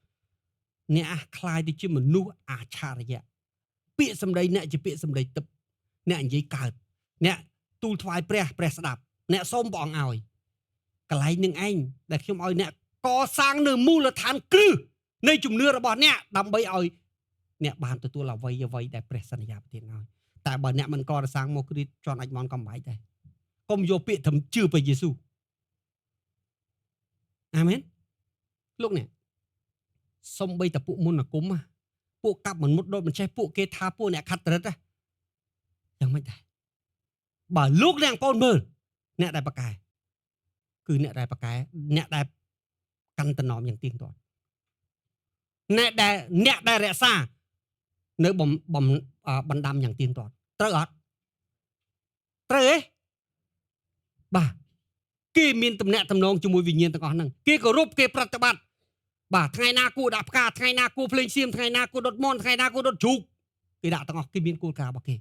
អ្នកអាចคล้ายទៅជាមនុស្សអច្ឆរិយៈពាក្យសម្ដីអ្នកជាពាក្យសម្ដីទឹកអ្នកនិយាយកើតអ្នកទូលថ្វាយព្រះព្រះស្ដាប់អ្នកសូមព្រះអង្គឲ្យកន្លែងនឹងឯងដែលខ្ញុំឲ្យអ្នកកសាងនៅមូលដ្ឋានគ្រឹះនៃជំនឿរបស់អ្នកដើម្បីឲ្យអ្នកបានទទួលអ្វីអ្វីដែលព្រះសន្យាប្រទានឲ្យតែបើអ្នកមិនកសាងមកគ្រីស្ទជន់អាចមន់កំបែកដែរកុំយកពាក្យត្រឹមជឿព្រះយេស៊ូវអាមែនលោកអ្នកសំបីតពួកមុនអាគមពួកកាប់មិនមុតដូចមិនចេះពួកគេថាពួកអ្នកខាត់ត្រិតយ៉ាងម៉េចដែរបើលោកអ្នកបងមើលអ្នកដែលប្រកែគឺអ្នកដែលប្រកែអ្នកដែលកាន់តំណមយ៉ាងទៀងទាត់អ្នកដែលរក្សានៅបណ្ដាំយ៉ាងទៀងទាត់ត្រូវអត់ត្រូវទេបាទគេមានតំណែងតំណងជាមួយវិញ្ញាណទាំងអស់ហ្នឹងគេគោរពគេប្រតិបត្តិបាទថ្ងៃណាគួរដាក់ផ្កាថ្ងៃណាគួរភ្លេងសៀមថ្ងៃណាគួរដុតមន់ថ្ងៃណាគួរដុតជ្រូកគេដាក់ទាំងអស់គេមានគោលការណ៍របស់គេ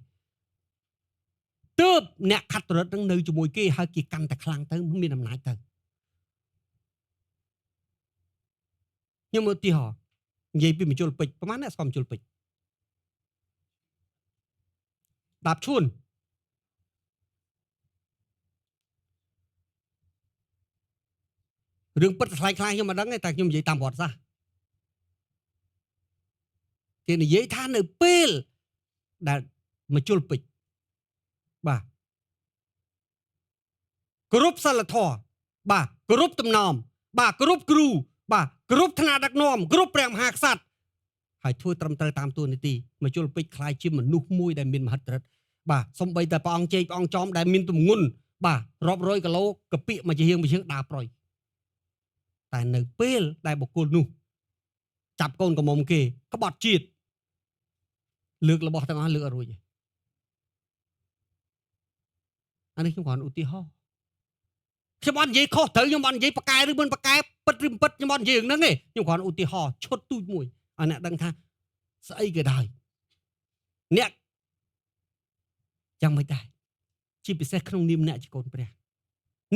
ទើបអ្នកខាត់ត្រិតនឹងនៅជាមួយគេហើយគេកាន់តែខ្លាំងទៅមានអំណាចទៅខ្ញុំឧទាហរណ៍និយាយពីមជុលពេជ្រប្រហែលអ្នកស្គាល់មជុលពេជ្រដាបឈួនរឿងពិតថ្លៃខ្លាំងខ្ញុំមិនដឹងទេតែខ្ញុំនិយាយតាមប្រវត្តិសាស្ត្រគេនិយាយថានៅពេលដែលមជុលពេជ្របាទគោរពសិលធម៌បាទគោរពទំនមបាទគោរពគ្រូបាទគោរពថ្នាក់ដឹកនាំគោរពព្រះមហាក្សត្រ ហើយធ្វើត្រឹមត្រូវតាមតួនាទីមជុលពេជ្រខ្លាយជាមនុស្សមួយដែលមានមហិទ្ធិឫទ្ធិបាទសំបីតែព្រះអង្គជែកព្រះអង្គចំដែលមានទម្ងន់បាទរាប់រយគីឡូកពាកមួយជាហៀងមួយជាងដើរប្រយតែនៅពេលដែលបុគ្គលនោះចាប់កូនកំមុំគេក្បត់ជាតិលើករបស់ទាំងអស់លើកអត់រួចទេអានេះខ្ញុំគ្រាន់ឧទាហរណ៍ខ្ញុំអត់និយាយខុសត្រូវខ្ញុំអត់និយាយប៉កែឬមិនប៉កែពិតឬមិនពិតខ្ញុំអត់និយាយរឿងហ្នឹងទេខ្ញុំគ្រាន់ឧទាហរណ៍ឈុតទូចមួយឲ្យអ្នកដឹងថាស្អីក៏ដោយអ្នកយ៉ាងម៉េចដែរជាពិសេសក្នុងនាមអ្នកជាកូនព្រះ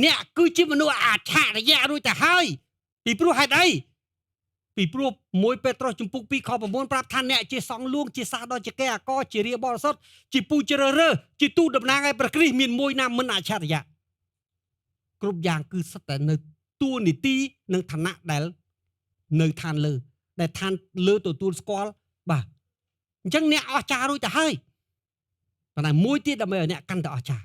អ្នកគឺជាមនុស្សអច្ឆរិយៈរួចទៅហើយពីព្រោះហេតុអីពីព្រោះ1ពេត្រុសជំពូក2ខ9ប្រាប់ថាអ្នកជាសង្ឃលួងជាសាសដ៏ជាកេអកជារាបរិសុទ្ធជាពូជ្រើសរើសជាទូតតំណាងឲ្យព្រះគ្រីស្ទមានមួយណាមិនអច្ឆរិយៈគ្រប់យ៉ាងគឺសុទ្ធតែនៅតួនាទីនិងឋានៈដែលនៅឋានលើដែលឋានលើទទួលស្គាល់បាទអញ្ចឹងអ្នកអស្ចារ្យរួចទៅហើយប៉ុន្តែមួយទៀតដើម្បីឲ្យអ្នកកាន់តែអស្ចារ្យ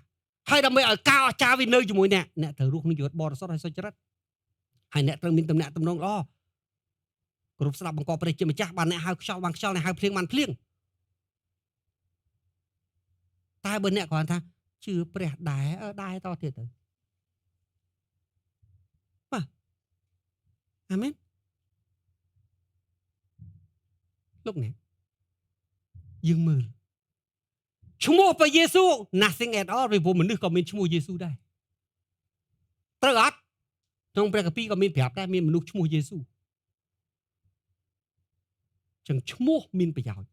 ហើយដើម្បីឲ្យការអស្ចារ្យវានៅជាមួយអ្នកអ្នកត្រូវរស់ក្នុងជីវិតបរិសុទ្ធហើយសុចរិតហើយអ្នកត្រូវមានទំនាក់ទំនងល្អគ្រប់ស្ដាប់បង្គាប់ព្រះជាម្ចាស់បានអ្នកហៅខ្យល់បានខ្យល់អ្នកហៅភ្លៀងបានភ្លៀងតែបើអ្នកគ្រាន់ថាជឿព្រះដែរដែរតទៀតទៅបាទអាមែនលោកអ្នកយើងមើលឈ្មោះព្រះយេស៊ូវ nothing at all ពីព្រោះមនុស្សក៏មានឈ្មោះយេស៊ូវដែរត្រូវអត់ក្នុងព្រះគម្ពីរក៏មានប្រាប់ដែរមានមនុស្សឈ្មោះយេស៊ូវចឹងឈ្មោះមានប្រយោជន៍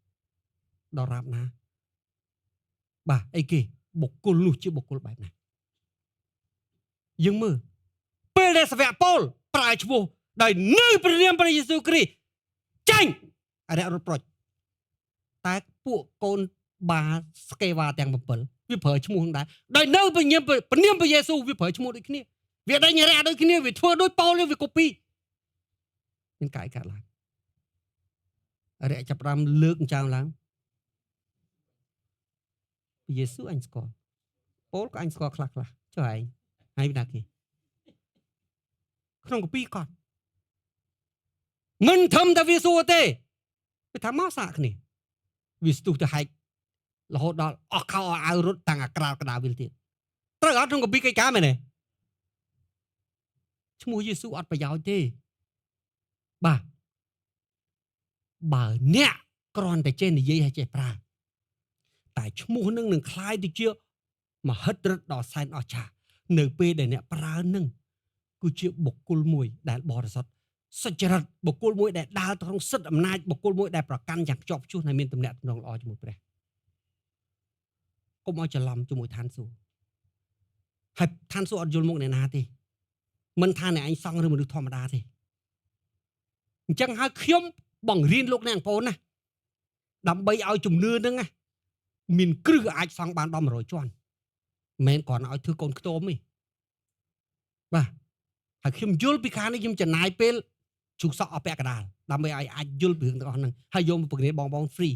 ដល់រាបណាបាទអីគេបុគ្គលនោះជាបុគ្គលបែបណាយើងមើលពេលដែលសាវកប៉ូលប្រើឈ្មោះដោយនៅព្រះនាមព្រះយេស៊ូវគ្រីស្ទចាញ់អរិយរត់ប្រុចតែពួកកូនបាស្កេវ៉ាទាំង7វាប្រើឈ្មោះហ្នឹងដែរដោយនៅព្រះនាមព្រះយេស៊ូវវាប្រើឈ្មោះដូចគ្នាវាដេញរះដូចគ្នាវាធ្វើដូចប៉ូលវាកូពីមានកាយកាត់ឡើងអរិយចាប់ផ្ដើមលើកចោលឡើងព្រះយេស៊ូវអញស្គាល់ប៉ូលក៏អញស្គាល់ខ្លះខ្លះចុះឯងហើយណាគេក្នុងកាពីកត់មិនធំតែវាសួរទេវាថាមកសាកគ្នាវាស្ទុះទៅហែករហូតដល់អស់ខោអស់អាវរត់តាំងអាក្រាលកដាវិលទៀតត្រូវអត់ក្នុងកាពីកិច្ចការមែនទេឈ្មោះយេស៊ូវអត់ប្រយោជន៍ទេបាទបើអ្នកគ្រាន់តែចេះនិយាយហើយចេះប្រើតែឈ្មោះនឹងនឹងคล้ายទៅជាមហិទ្ធិឫទ្ធិដ៏សែនអស្ចារ្យនៅពេលដែលអ្នកប្រើនឹងគឺជាបុគ្គលមួយដែលបរិសុទ្ធសុចរិតបុគ្គលមួយដែលដើរក្នុងសិទ្ធិអំណាចបុគ្គលមួយដែលប្រកាន់យ៉ាងខ្ជាប់ខ្ជួនហើយមានទំនាក់ទំនងល្អជាមួយព្រះកុំឲ្យច្រឡំជាមួយឋានសួគ៌ហើយឋានសួគ៌អត់យល់មុខអ្នកណាទេមិនថាអ្នកឯងសង្ឃឬមនុស្សធម្មតាទេអញ្ចឹងហើយខ្ញុំបង្រៀនលោកអ្នកបងប្អូនណាដើម្បីឲ្យជំនឿនឹងណាមានគ្រឹះអាចសង់បានដល់100ជាន់មិនមែនគ្រាន់ឲ្យធ្វើកូនខ្ទមទេបាទហើយខ្ញុំយល់ពីខាងនេះខ្ញុំចំណាយពេលជុះសក់អស់ពាក់កណ្ដាលដើម្បីឲ្យអាចយល់ពីរឿងទាំងអស់ហ្នឹងហើយយកមកបង្រៀនបងប្អូន free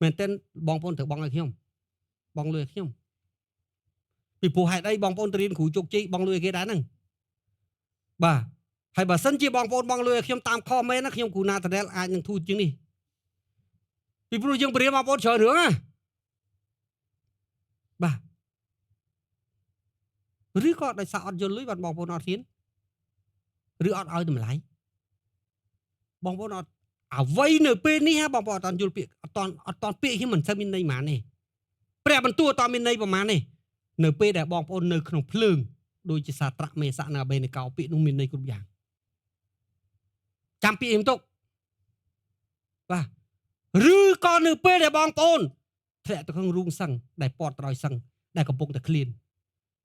មែនទែនបងប្អូនត្រូវបង់ឲ្យខ្ញុំបងលុយឲ្យខ្ញុំពីព្រោះហេតុអីបងប្អូនទៅរៀនគ្រូជោគជ័យបងលុយឲ្យគេដែរហ្នឹងបាទហើយបើសិនជាបងប្អូនបងលុយឲ្យខ្ញុំតាមខមែនណាខ្ញុំគ្រូណាតាណែលអាចនឹងធូរជាងនេះពីព្រោះយើងបរៀនបងប្អូនច្រើនរឿងណាបាទឬក៏ដោយសារអត់យល់លុយបានបងប្អូនអត់ហ៊ានឬអត់ឲ្យតម្លៃបងប្អូនអត់អ្វីនៅពេលនេះហ่าបងប្អូនអត់យល់ពាក្យអត់ពាក្យខ្ញុំមិនសូវមានន័យប៉ុន្មានទេព្រះបន្ទូលអត់មានន័យប៉ុន្មានទេនៅពេលដែលបងប្អូននៅក្នុងភ្លើងដូចជាសាត្រាក់មេសៈនិងអបេនេកោពាក្យនោះមានន័យគ្រប់យ៉ាងចាំពាក្យខ្ញុំទុកបាទឬក៏នៅពេលដែលបងប្អូនធ្លាក់ទៅក្នុងរូងសឹងដែលពតដោយសឹងដែលកំពុងតែឃ្លាន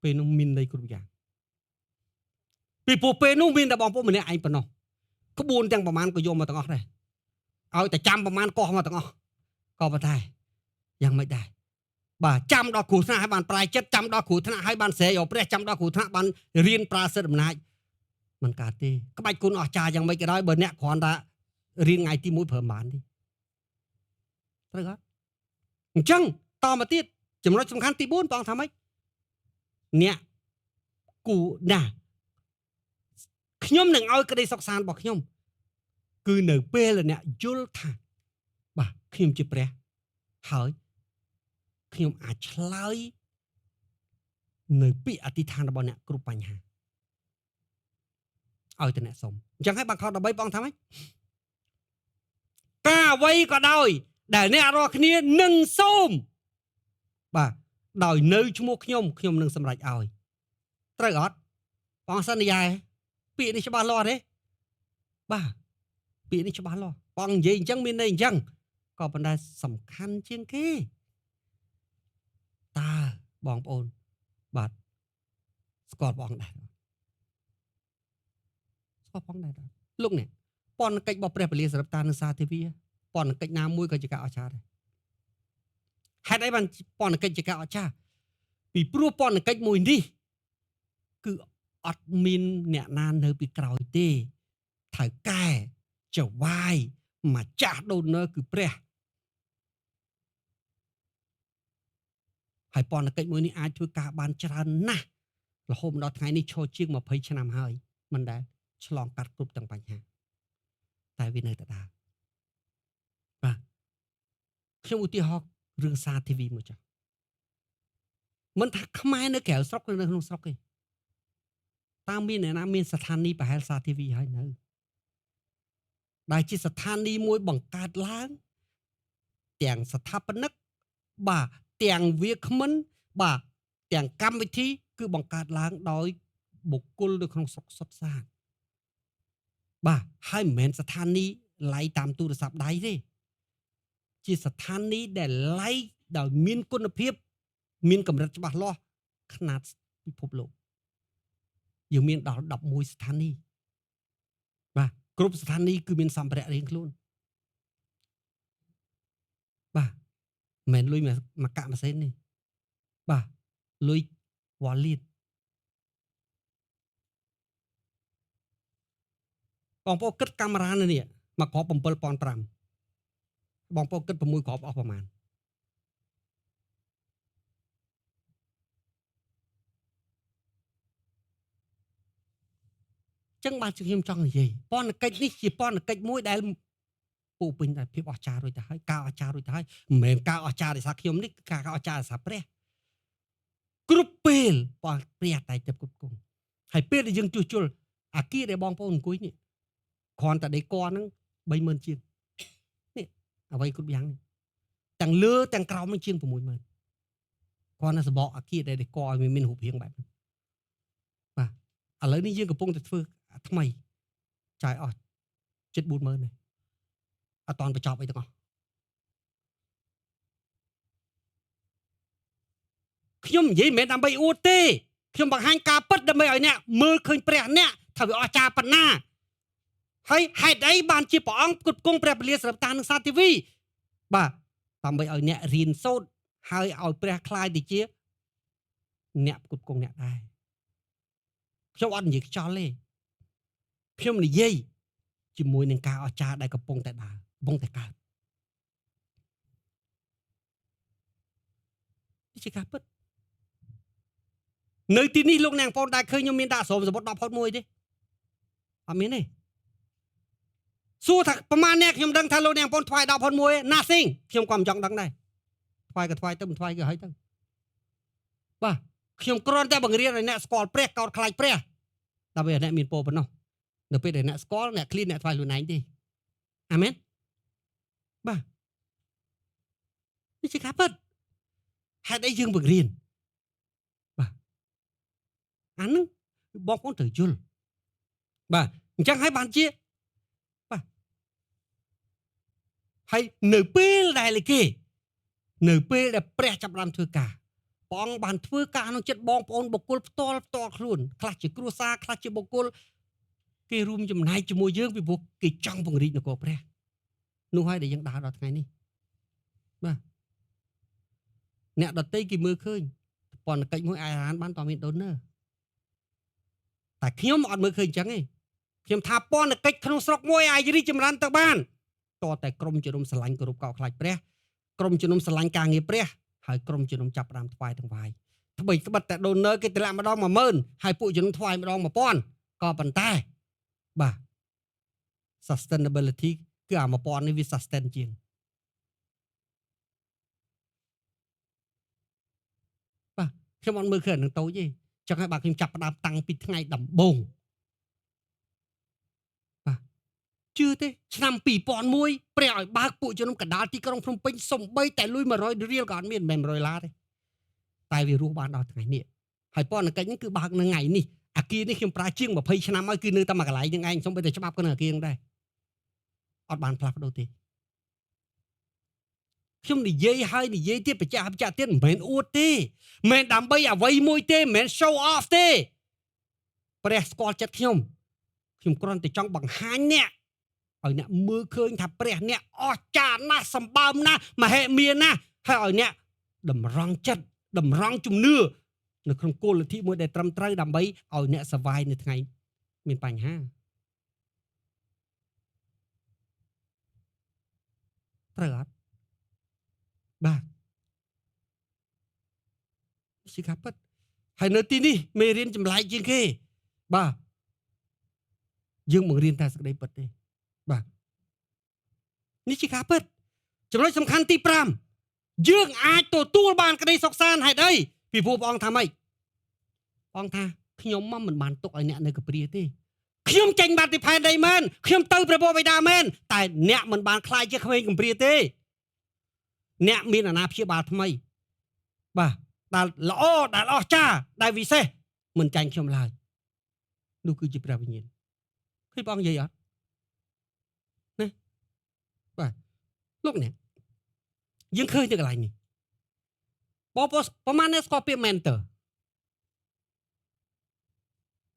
ពេលនោះមានន័យគ្រប់យ៉ាងពីព្រោះពេលនោះមានតែបងប្អូនម្នាក់ឯងប៉ុណ្ណោះក្បួនទាំងប្រមាណក៏យកមកទាំងអស់ដែរឲ្យតែចាំប្រមាណកោះមកទាំងអស់ក៏ប៉ុន្តែយ៉ាងម៉េចដែរបាទចាំដល់គ្រោះថ្នាក់ឲ្យបានប្រែចិត្តចាំដល់គ្រោះថ្នាក់ឲ្យបានស្រែកឲ្យព្រះចាំដល់គ្រោះថ្នាក់បានរៀនប្រើសិទ្ធិអំណាចមិនកើតទេក្បាច់គុណអស្ចារ្យយ៉ាងម៉េចក៏ដោយបើអ្នកគ្រាន់តែរៀនថ្ងៃទី1ប្រើមិនបានទេត្រូវអត់អញ្ចឹងតមកទៀតចំណុចសំខាន់ទី4បងថាម៉េចអ្នកគូណាខ្ញុំនឹងឲ្យក្តីសុខសាន្តរបស់ខ្ញុំគឺនៅពេលអ្នកយល់ថា ខ្ញុំជាព្រះហើយខ្ញុំអាចឆ្លើយនៅពាក្យអធិដ្ឋានរបស់អ្នកគ្រប់បញ្ហាឲ្យតែអ្នកសុំអញ្ចឹងហើយបានខ13ព្រះអង្គថាម៉េចការអ្វីក៏ដោយដែលអ្នករាល់គ្នានឹងសូមបាទដោយនៅឈ្មោះខ្ញុំខ្ញុំនឹងសម្រេចឲ្យត្រូវអត់ព្រះអង្គសន្យាពាក្យនេះច្បាស់លាស់ទេបាទពាក្យនេះច្បាស់លាស់ព្រះអង្គនិយាយអញ្ចឹងមានន័យអញ្ចឹងក៏ប៉ុន្តែសំខាន់ជាងគេតើបងប្អូនបាទស្គាល់ព្រះអង្គដែរស្គាល់ព្រះអង្គដែរលោកនេះពន្ធកិច្ចរបស់ព្រះពលាសរិបតានិងសាធាវីពន្ធកិច្ចណាមួយក៏ជាការអស្ចារ្យដែរហេតុអីបានពន្ធកិច្ចជាការអស្ចារ្យពីព្រោះពន្ធកិច្ចមួយនេះគឺអត់មានអ្នកណានៅពីក្រោយទេថៅកែចវាយម្ចាស់ដូនន័រគឺព្រះហើយពន្ធកិច្ចមួយនេះអាចធ្វើការបានច្រើនណាស់រហូតដល់ថ្ងៃនេះឈរជាង20ឆ្នាំហើយមិនដែលឆ្លងកាត់គ្រប់ទាំងបញ្ហាតែវានៅតែដើរបាទខ្ញុំឧទាហរណ៍រឿងសាធីវីមួយចុះមិនថាខ្មែរនៅក្រៅស្រុកឬនៅក្នុងស្រុកទេតើមានអ្នកណាមានស្ថានីយ៍ប្រហែលសាធីវីហើយនៅដែលជាស្ថានីយ៍មួយបង្កើតឡើងទាំងស្ថាបនិកបាទទាំងវាគ្មិនបាទទាំងកម្មវិធីគឺបង្កើតឡើងដោយបុគ្គលនៅក្នុងស្រុកសុទ្ធសាធបាទហើយមិនមែនស្ថានីយ៍ឡៃតាមទូរស័ព្ទដៃទេជាស្ថានីយ៍ដែលឡៃដោយមានគុណភាពមានកម្រិតច្បាស់លាស់ខ្នាតពិភពលោកយើងមានដល់11ស្ថានីយ៍បាទគ្រប់ស្ថានីយ៍គឺមានសម្ភារៈរៀងខ្លួនបាទមិនមែនលុយមួយកាក់មួយសេននេះបាទលុយវ៉ាលីតបងប្អូនគិតកាមេរ៉ានៅនេះមួយគ្រាប់ 7500បងប្អូនគិត6គ្រាប់អស់ប្រហែលចឹងបាទខ្ញុំចង់និយាយពន្ធកិច្ចនេះជាពន្ធកិច្ចមួយដែលពូពេញតែភាពអស្ចារ្យរួចទៅហើយការអស្ចារ្យរួចទៅហើយមិនមែនការអស្ចារ្យដោយសារខ្ញុំនេះការអស្ចារ្យដោយសារព្រះគ្រប់ពេលព្រះតែទៅគ្រប់គង់ហើយពេលដែលយើងជួសជុលអាគារដែលបងប្អូនអង្គុយនេះគ្រាន់តែដេកហ្នឹង30000ជាងនេះអ្វីគ្រប់យ៉ាងនេះទាំងលើទាំងក្រោមនឹងជាង60000គ្រាន់តែសបកអាគារដែលដេកឲ្យមានរូបរាងបែបហ្នឹងបាទឥឡូវនេះយើងកំពុងតែធ្វើថ្មីចាយអស់ជិត40000នេះអត់តាន់បញ្ចប់អីទាំងអស់ខ្ញុំនិយាយមិនមែនដើម្បីអួតទេខ្ញុំបង្ហាញការពិតដើម្បីឲ្យអ្នកមើលឃើញព្រះអ្នកថាវាអស្ចារ្យប៉ុណ្ណាហើយហេតុអីបានជាព្រះអង្គផ្គត់ផ្គង់ព្រះពលាសរិបតានិងសាធីវីបាទដើម្បីឲ្យអ្នករៀនសូត្រហើយឲ្យព្រះក្លាយទៅជាអ្នកផ្គត់ផ្គង់អ្នកដែរខ្ញុំអត់និយាយខ្យល់ទេខ្ញុំនិយាយជាមួយនឹងការអស្ចារ្យដែលកំពុងតែដើរកំពុងតែកើតនេះជាការពិតនៅទីនេះលោកអ្នកបងប្អូនដែលឃើញខ្ញុំមានដាក់ស្រោមសមុទ្រ10ផុតមួយទេអត់មានទេសួរថាប្រហែលអ្នកខ្ញុំដឹងថាលោកអ្នកបងប្អូនថ្វាយ10ផុតមួយ nothing ខ្ញុំក៏មិនចង់ដឹងដែរថ្វាយក៏ថ្វាយទៅមិនថ្វាយក៏ហើយទៅបាទខ្ញុំគ្រាន់តែបង្រៀនឲ្យអ្នកស្គាល់ព្រះកោតខ្លាចព្រះដើម្បីឲ្យអ្នកមានពរប៉ុណ្ណោះនៅពេលដែលអ្នកស្គាល់អ្នកឃ្លានអ្នកថ្វាយខ្លួនឯងទេអាមែនបាទនេះជាការពិតហេតុអីយើងបង្រៀនបាទអាហ្នឹងបងប្អូនត្រូវយល់បាទអញ្ចឹងហើយបានជាបាទហើយនៅពេលដែលគេនៅពេលដែលព្រះចាប់ផ្ដើមធ្វើការព្រះអង្គបានធ្វើការក្នុងចិត្តបងប្អូនបុគ្គលផ្ទាល់ខ្លួនខ្លះជាគ្រួសារខ្លះជាបុគ្គលគេរួមចំណែកជាមួយយើងពីព្រោះគេចង់ពង្រីកនគរព្រះនោះហើយដែលយើងដើរដល់ថ្ងៃនេះបាទអ្នកដតីគេមើលឃើញពន្ធកិច្ចមួយអាយរានបានតមានដូន័រតែខ្ញុំអត់មើលឃើញអញ្ចឹងទេខ្ញុំថាពន្ធកិច្ចក្នុងស្រុកមួយអាចរីកចម្រើនទៅបានតតែក្រុមជំនុំស្រឡាញ់គោរពកោតខ្លាចព្រះក្រុមជំនុំស្រឡាញ់ការងារព្រះហើយក្រុមជំនុំចាប់ផ្ដើមថ្វាយទាំងវាយថ្មីត្បិតតែដូន័រគេតម្លាក់ម្ដង10000ហើយពួកជំនុំថ្វាយម្ដង1000ក៏ប៉ុន្តែបាទ sustainability គឺអា1000នេះវា sustain ជាង ខ្ញុំអត់មើលឃើញអានឹងតូចទេចឹងហើយបាទខ្ញុំចាប់ផ្ដើមតាំងពីថ្ងៃដំបូងបាទជឿទេឆ្នាំ2001ព្រះឲ្យបើកពួកជំនុំកណ្ដាលទីក្រុងភ្នំពេញសំបីតែលុយ100រៀលក៏អត់មានមិនមែន100ឡាទេតែវារស់បានដល់ថ្ងៃនេះហើយពន្ធកិច្ចហ្នឹងគឺបើកនៅថ្ងៃនេះអាគារនេះខ្ញុំប្រើជាង20ឆ្នាំហើយគឺនៅតែមួយកន្លែងហ្នឹងឯងសំបីតែច្បាប់ក៏នៅអាគារហ្នឹងដែរអត់បានផ្លាស់ប្ដូរទេខ្ញុំនិយាយហើយនិយាយទៀតបញ្ជាក់បញ្ជាក់ទៀតមិនមែនអួតទេមិនមែនដើម្បីអ្វីមួយទេមិនមែន show off ទេព្រះស្គាល់ចិត្តខ្ញុំខ្ញុំគ្រាន់តែចង់បង្ហាញអ្នកឲ្យអ្នកមើលឃើញថាព្រះអ្នកអស្ចារ្យណាស់សម្បើមណាស់មហិមាណាស់ហើយឲ្យអ្នកតម្រង់ចិត្តតម្រង់ជំនឿនៅក្នុងគោលលទ្ធិមួយដែលត្រឹមត្រូវដើម្បីឲ្យអ្នកសវายនៅថ្ងៃមានបញ្ហាត្រូវអត់បាទជាការពិតហើយនៅទីនេះមេរៀនចម្លែកជាងគេបាទយើងបង្រៀនតែសេចក្តីពិតទេបាទនេះជាការពិតចំណុចសំខាន់ទី5យើងអាចទទួលបានក្តីសុខសាន្តហេតុអីពីព្រោះព្រះអង្គថាម៉េចព្រះអង្គថាខ្ញុំមកមិនបានទុកឲ្យអ្នកនៅកព្រាទេខ្ញុំចេញបាត់ពីផែនដីមែនខ្ញុំទៅព្រះបិតាមែនតែអ្នកមិនបានខ្លាចជាក្មេងកំព្រាទេអ្នកមានអាណាព្យាបាលថ្មីបាទដែលល្អដែលអស្ចារ្យដែលវិសេសមិនចាញ់ខ្ញុំឡើយនោះគឺជាព្រះវិញ្ញាណឃើញព្រះអង្គនិយាយអត់ណាបាទលោកអ្នកយើងឃើញនៅកន្លែងនេះបងប្អូនប្រហែលអ្នកស្គាល់ពាក្យ mentor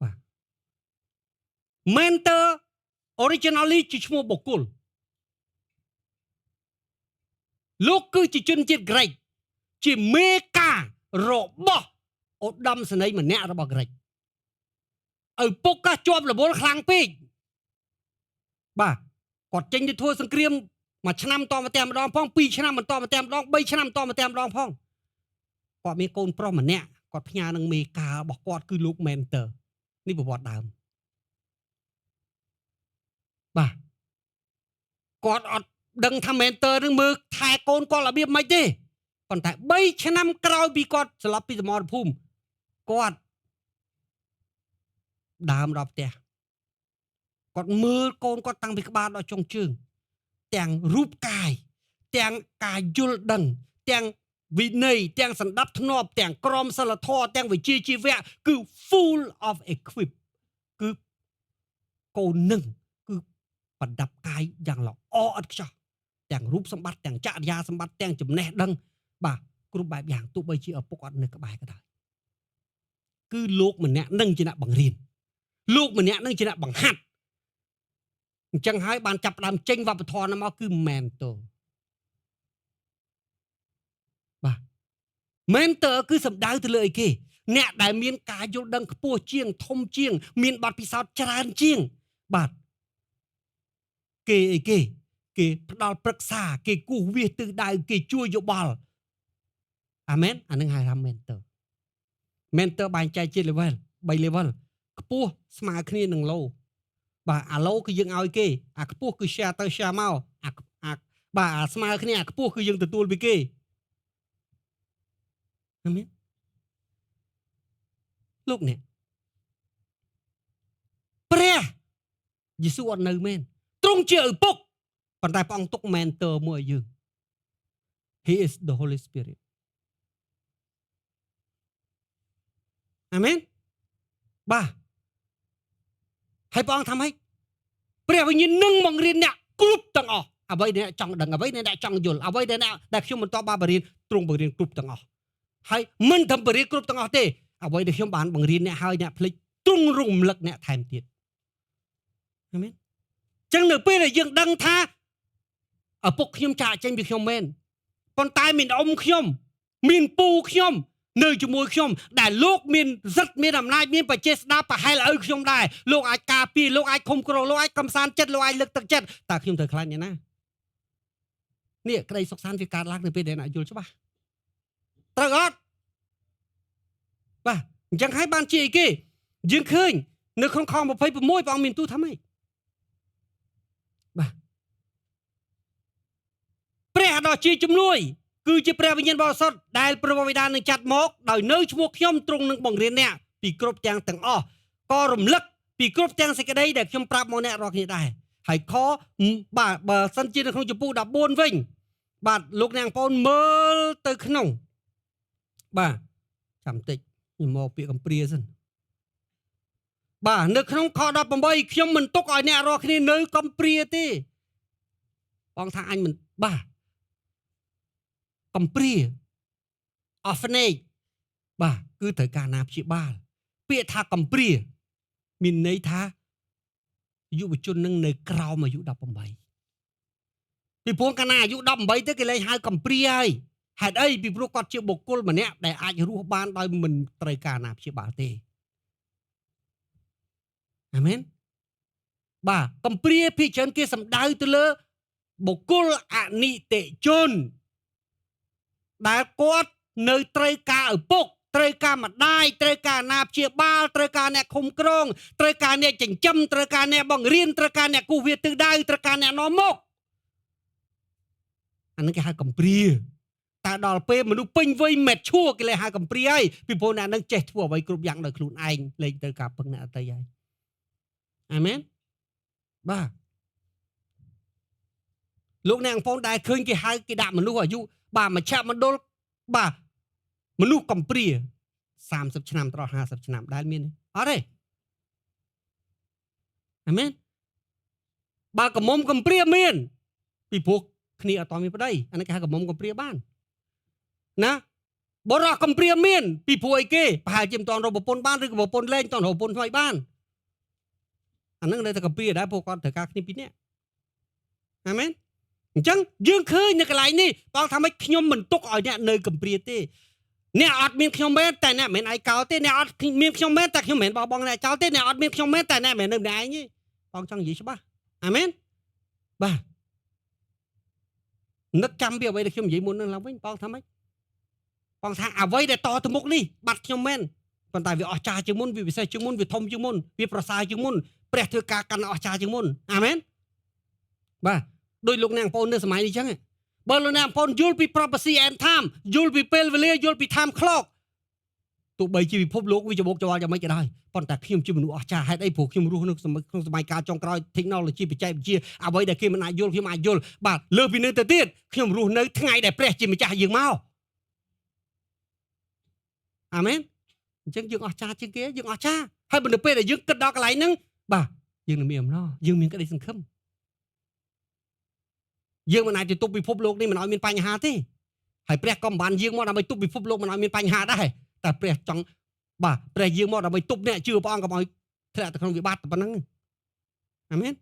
បាទ mentor originally ជាឈ្មោះបុគ្គលលោកគឺជាជនជាតិក្រិកជាមេការរបស់ឧត្តមសេនីយ៍ម្នាក់របស់ក្រិកឪពុកក៏ជាប់រវល់ខ្លាំងពេកបាទគាត់ចេញទៅធ្វើសង្គ្រាមមួយឆ្នាំតមកតែម្ដងផង2ឆ្នាំបន្តមកតែម្ដង3ឆ្នាំតមកតែម្ដងផងគាត់មានកូនប្រុសម្នាក់គាត់ផ្ញើនឹងមេការរបស់គាត់គឺលោក mentor នេះប្រវត្តិដើមបាទគាត់អត់ដឹងថា mentor នឹងមើលថែកូនគាត់របៀបម៉េចទេប៉ុន្តែ3ឆ្នាំក្រោយពីគាត់ស្លាប់ពីសមរភូមិគាត់ដើមដល់ផ្ទះគាត់មើលកូនគាត់តាំងពីក្បាលដល់ចុងជើងទាំងរូបកាយទាំងការយល់ដឹងទាំងវិន័យទាំងសន្តាប់ធ្នាប់ទាំងក្រមសីលធម៌ទាំងវិជ្ជាជីវៈគឺ full of equip គឺកូននឹងគឺប្រដាប់កាយយ៉ាងល្អឥតខ្ចោះទាំងរូបសម្បត្តិទាំងចរិយាសម្បត្តិទាំងចំណេះដឹងបាទគ្រប់បែបយ៉ាងទោះបីជាឪពុកអត់នៅក្បែរក៏ដោយគឺលោកម្នាក់នឹងជាអ្នកបង្រៀនលោកម្នាក់នឹងជាអ្នកបង្ហាត់អញ្ចឹងហើយបានចាប់ផ្ដើមចេញវប្បធម៌នោះមកគឺ mentor បាទ mentor គឺសំដៅទៅលើអីគេអ្នកដែលមានការយល់ដឹងខ្ពស់ជាងធំជាងមានបទពិសោធន៍ច្រើនជាងបាទគេអីគេគេផ្ដល់ប្រឹក្សាគេគូសវាសទិសដៅគេជួយយោបល់អាមែនអានឹងហៅថា mentor mentor បែងចែកជា level 3 level ខ្ពស់ស្មើគ្នានឹង low បាទអា low គឺយើងឲ្យគេអាខ្ពស់គឺ share ទៅ share មកអាអាបាទអាស្មើគ្នាអាខ្ពស់គឺយើងទទួលពីគេអាមែនលោកអ្នកព្រះយេស៊ូវអត់នៅមែនទ្រង់ជាឪពុកប៉ុន្តែព្រះអង្គទុក mentor មួយឲ្យយើង He is the Holy Spirit អាមែនបាទហើយព្រះអង្គថាម៉េចព្រះវិញ្ញាណនឹងបង្រៀនអ្នកគ្រប់ទាំងអស់អ្វីដែលអ្នកចង់ដឹងអ្វីដែលអ្នកចង់យល់អ្វីដែលអ្នកដែលខ្ញុំមិនតបបានបង្រៀនទ្រង់បង្រៀនគ្រប់ទាំងអស់ហើយមិនត្រឹមបង្រៀនគ្រប់ទាំងអស់ទេអ្វីដែលខ្ញុំបានបង្រៀនអ្នកហើយអ្នកភ្លេចទ្រង់រំលឹកអ្នកថែមទៀតអាមែនចឹងនៅពេលដែលយើងដឹងថាឪពុកខ្ញុំចាកចេញពីខ្ញុំមែនប៉ុន្តែមានអ៊ំខ្ញុំមានពូខ្ញុំនៅជាមួយខ្ញុំដែលលោកមានសិទ្ធិមានអំណាចមានបច្ចេស្តាប្រហែលឪខ្ញុំដែរលោកអាចការពារលោកអាចឃុំគ្រងលោកអាចកំសាន្តចិត្តលោកអាចលើកទឹកចិត្តតើខ្ញុំត្រូវខ្លាចអ្នកណានេះក្តីសុខសាន្តវាកើតឡើងនៅពេលដែលអ្នកយល់ច្បាស់ត្រូវអត់បាទអញ្ចឹងហើយបានជាអីគេយើងឃើញនៅក្នុងខ26ព្រះអង្គមានទូលថាម៉េចបាទព្រះដ៏ជាជំនួយ គឺជាព្រះវិញ្ញាណបរិសុទ្ធដែលព្រះបិតានឹងចាត់មកដោយនៅឈ្មោះខ្ញុំទ្រង់នឹងបង្រៀនអ្នកពីគ្រប់ទាំងទាំងអស់ក៏រំលឹកពីគ្រប់ទាំងសេចក្តីដែលខ្ញុំប្រាប់មកអ្នករាល់គ្នាដែរហើយខបាទបើសិនជានៅក្នុងចំពូ14វិញបាទលោកអ្នកបងប្អូនមើលទៅក្នុងបាទចាំតិចខ្ញុំមកពាក្យកំព្រាសិនបាទនៅក្នុងខ18ខ្ញុំមិនទុកឲ្យអ្នករាល់គ្នានៅកំព្រាទេបងថាអញមិនបាទកំព្រា orphanage បាទគឺត្រូវការណាព្យាបាលពាក្យថាកំព្រាមានន័យថាយុវជននឹងនៅក្រោមអាយុ18ពីព្រោះកាលណាអាយុ18ទៅគេលែងហៅកំព្រាហើយហេតុអីពីព្រោះគាត់ជាបុគ្គលម្នាក់ដែលអាចរស់បានដោយមិនត្រូវការណាព្យាបាលទេអាមែនបាទកំព្រាភាគច្រើនគេសំដៅទៅលើបុគ្គលអនិតិជនដែលគាត់នៅត្រូវការឪពុកត្រូវការម្ដាយត្រូវការអាណាព្យាបាលត្រូវការអ្នកឃុំក្រងត្រូវការអ្នកចិញ្ចឹមត្រូវការអ្នកបង្រៀនត្រូវការអ្នកគូសវាទិសដៅត្រូវការអ្នកនាំមុខអានេះគេហៅកំព្រាតែដល់ពេលមនុស្សពេញវ័យ mature គេលេហៅកំព្រាហើយពីព្រោះអ្នកនឹងចេះធ្វើអ្វីគ្រប់យ៉ាងដោយខ្លួនឯងលែងត្រូវការពឹងអ្នកដទៃហើយអាមែនបាទលោកអ្នកបងប្អូនដែលឃើញគេហៅគេដាក់មនុស្សអាយុបាទមជ្ឈមណ្ឌលបាទមនុស្សកំព្រា30ឆ្នាំដល់50ឆ្នាំដែលមានអត់ទេអាមែនបើកមុំកំព្រាមានពីព្រោះគ្នាអត់មានប្តីអានេះគេហៅកមុំកំព្រាបានណាបរោះកំព្រាមានពីព្រោះអីគេប្រហែលជាមិនតាន់រកប្រពន្ធបានឬក៏ប្រពន្ធលែងតាន់រកប្រពន្ធថ្មីបានអាហ្នឹងនៅតែកំព្រាដែរពួកគាត់ត្រូវការគ្នាពីរនាក់អាមែនអញ្ចឹងយើងឃើញនៅកន្លែងនេះបងថាម៉េចខ្ញុំមិនទុកឲ្យអ្នកនៅកំព្រាទេអ្នកអត់មានខ្ញុំមែនតែអ្នកមិនមែនឯកោទេអ្នកអត់មានខ្ញុំមែនតែខ្ញុំមិនមែនបោះបង់អ្នកចោលទេអ្នកអត់មានខ្ញុំមែនតែអ្នកមិនមែននៅម្នាក់ឯងទេបងចង់និយាយច្បាស់អាមែនបាទនឹកចាំពីអ្វីដែលខ្ញុំនិយាយមុននឹងឡើងវិញបងថាម៉េចបងថាអ្វីដែលតទៅមុខនេះបាត់ខ្ញុំមែនប៉ុន្តែវាអស្ចារ្យជាងមុនវាពិសេសជាងមុនវាធំជាងមុនវាប្រសើរជាងមុនព្រះធ្វើការកាន់អស្ចារ្យជាងមុនអាមែនបាទដោយលោកអ្នកបងប្អូននៅសម័យនេះចឹងបើលោកអ្នកបងប្អូនយល់ពី prophecy and time យល់ពីពេលវេលាយល់ពី time clock ទោះបីជាពិភពលោកវាច្បោកច្បល់យ៉ាងម៉េចក៏ដោយប៉ុន្តែខ្ញុំជាមនុស្សអស្ចារ្យហេតុអីព្រោះខ្ញុំរស់នៅក្នុងសម័យកាលចុងក្រោយ technology បច្ចេកវិទ្យាអ្វីដែលគេមិនអាចយល់ខ្ញុំអាចយល់បាទលើសពីនេះទៅទៀតខ្ញុំរស់នៅថ្ងៃដែលព្រះជាម្ចាស់យើងមកអាមែនអញ្ចឹងយើងអស្ចារ្យជាងគេយើងអស្ចារ្យហើយបើនៅពេលដែលយើងគិតដល់កន្លែងហ្នឹងបាទយើងនឹងមានអំណរយើងមានក្តីសង្ឃឹមយើងមិនអាចទៅទប់ពិភពលោកនេះមិនឲ្យមានបញ្ហាទេហើយព្រះក៏មិនបានយាងមកដើម្បីទប់ពិភពលោកមិនឲ្យមានបញ្ហាដែរតែព្រះចង់បាទព្រះយាងមកដើម្បីទប់អ្នកជឿព្រះអង្គកុំឲ្យធ្លាក់ទៅក្នុងវិបត្តិប៉ុណ្ណឹងអាមែន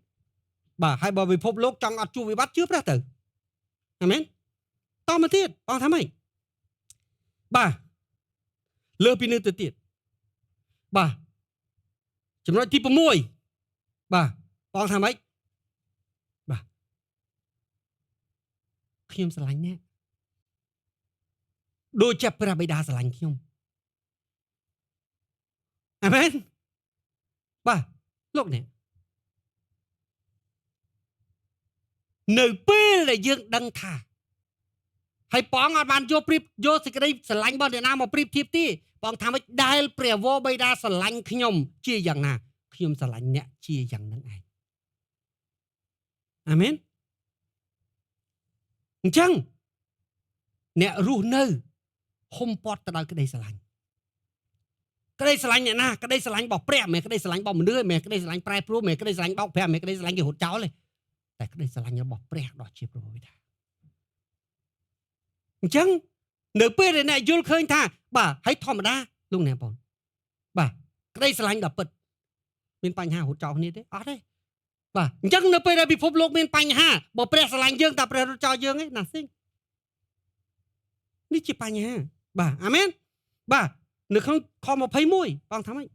បាទហើយបើពិភពលោកចង់អត់ជួបវិបត្តិជឿព្រះទៅអាមែនតមកទៀតបងថាម៉េចបាទលើសពីនេះទៅទៀតបាទចំណុចទី6បាទបងថាម៉េចបាទខ្ញុំស្រឡាញ់អ្នកដូចជាព្រះបិតាស្រឡាញ់ខ្ញុំអាមែនបាទលោកអ្នកនៅពេលដែលយើងដឹងថាហើយព្រះអង្គអត់បានយកប្រៀបយកសេចក្តីស្រឡាញ់របស់អ្នកណាមកប្រៀបធៀបទេព្រះអង្គថាម៉េចដែលព្រះវរបិតាស្រឡាញ់ខ្ញុំជាយ៉ាងណាខ្ញុំស្រឡាញ់អ្នកជាយ៉ាងហ្នឹងឯងអាមែនអញ្ចឹងអ្នករស់នៅហុំព័ទ្ធទៅដោយក្តីស្រឡាញ់ក្តីស្រឡាញ់អ្នកណាក្តីស្រឡាញ់របស់ព្រះមិនមែនក្តីស្រឡាញ់របស់មនុស្សទេមិនមែនក្តីស្រឡាញ់ប្រែប្រួលមិនមែនក្តីស្រឡាញ់បោកប្រាស់មិនមែនក្តីស្រឡាញ់គេរត់ចោលទេតែក្តីស្រឡាញ់របស់ព្រះដ៏ជាព្រះបិតាអញ្ចឹងនៅពេលដែលអ្នកយល់ឃើញថាបាទហើយធម្មតាលោកអ្នកបងបាទក្តីស្រឡាញ់ដ៏ពិតមានបញ្ហារត់ចោលគ្នាទេអត់ទេបាទអញ្ចឹងនៅពេលដែលពិភពលោកមានបញ្ហាបើព្រះស្រឡាញ់យើងតែព្រះរត់ចោលយើងឯណាសិងនេះជាបញ្ហាបាទអាមែនបាទនៅក្នុងខ21បងថាម៉េច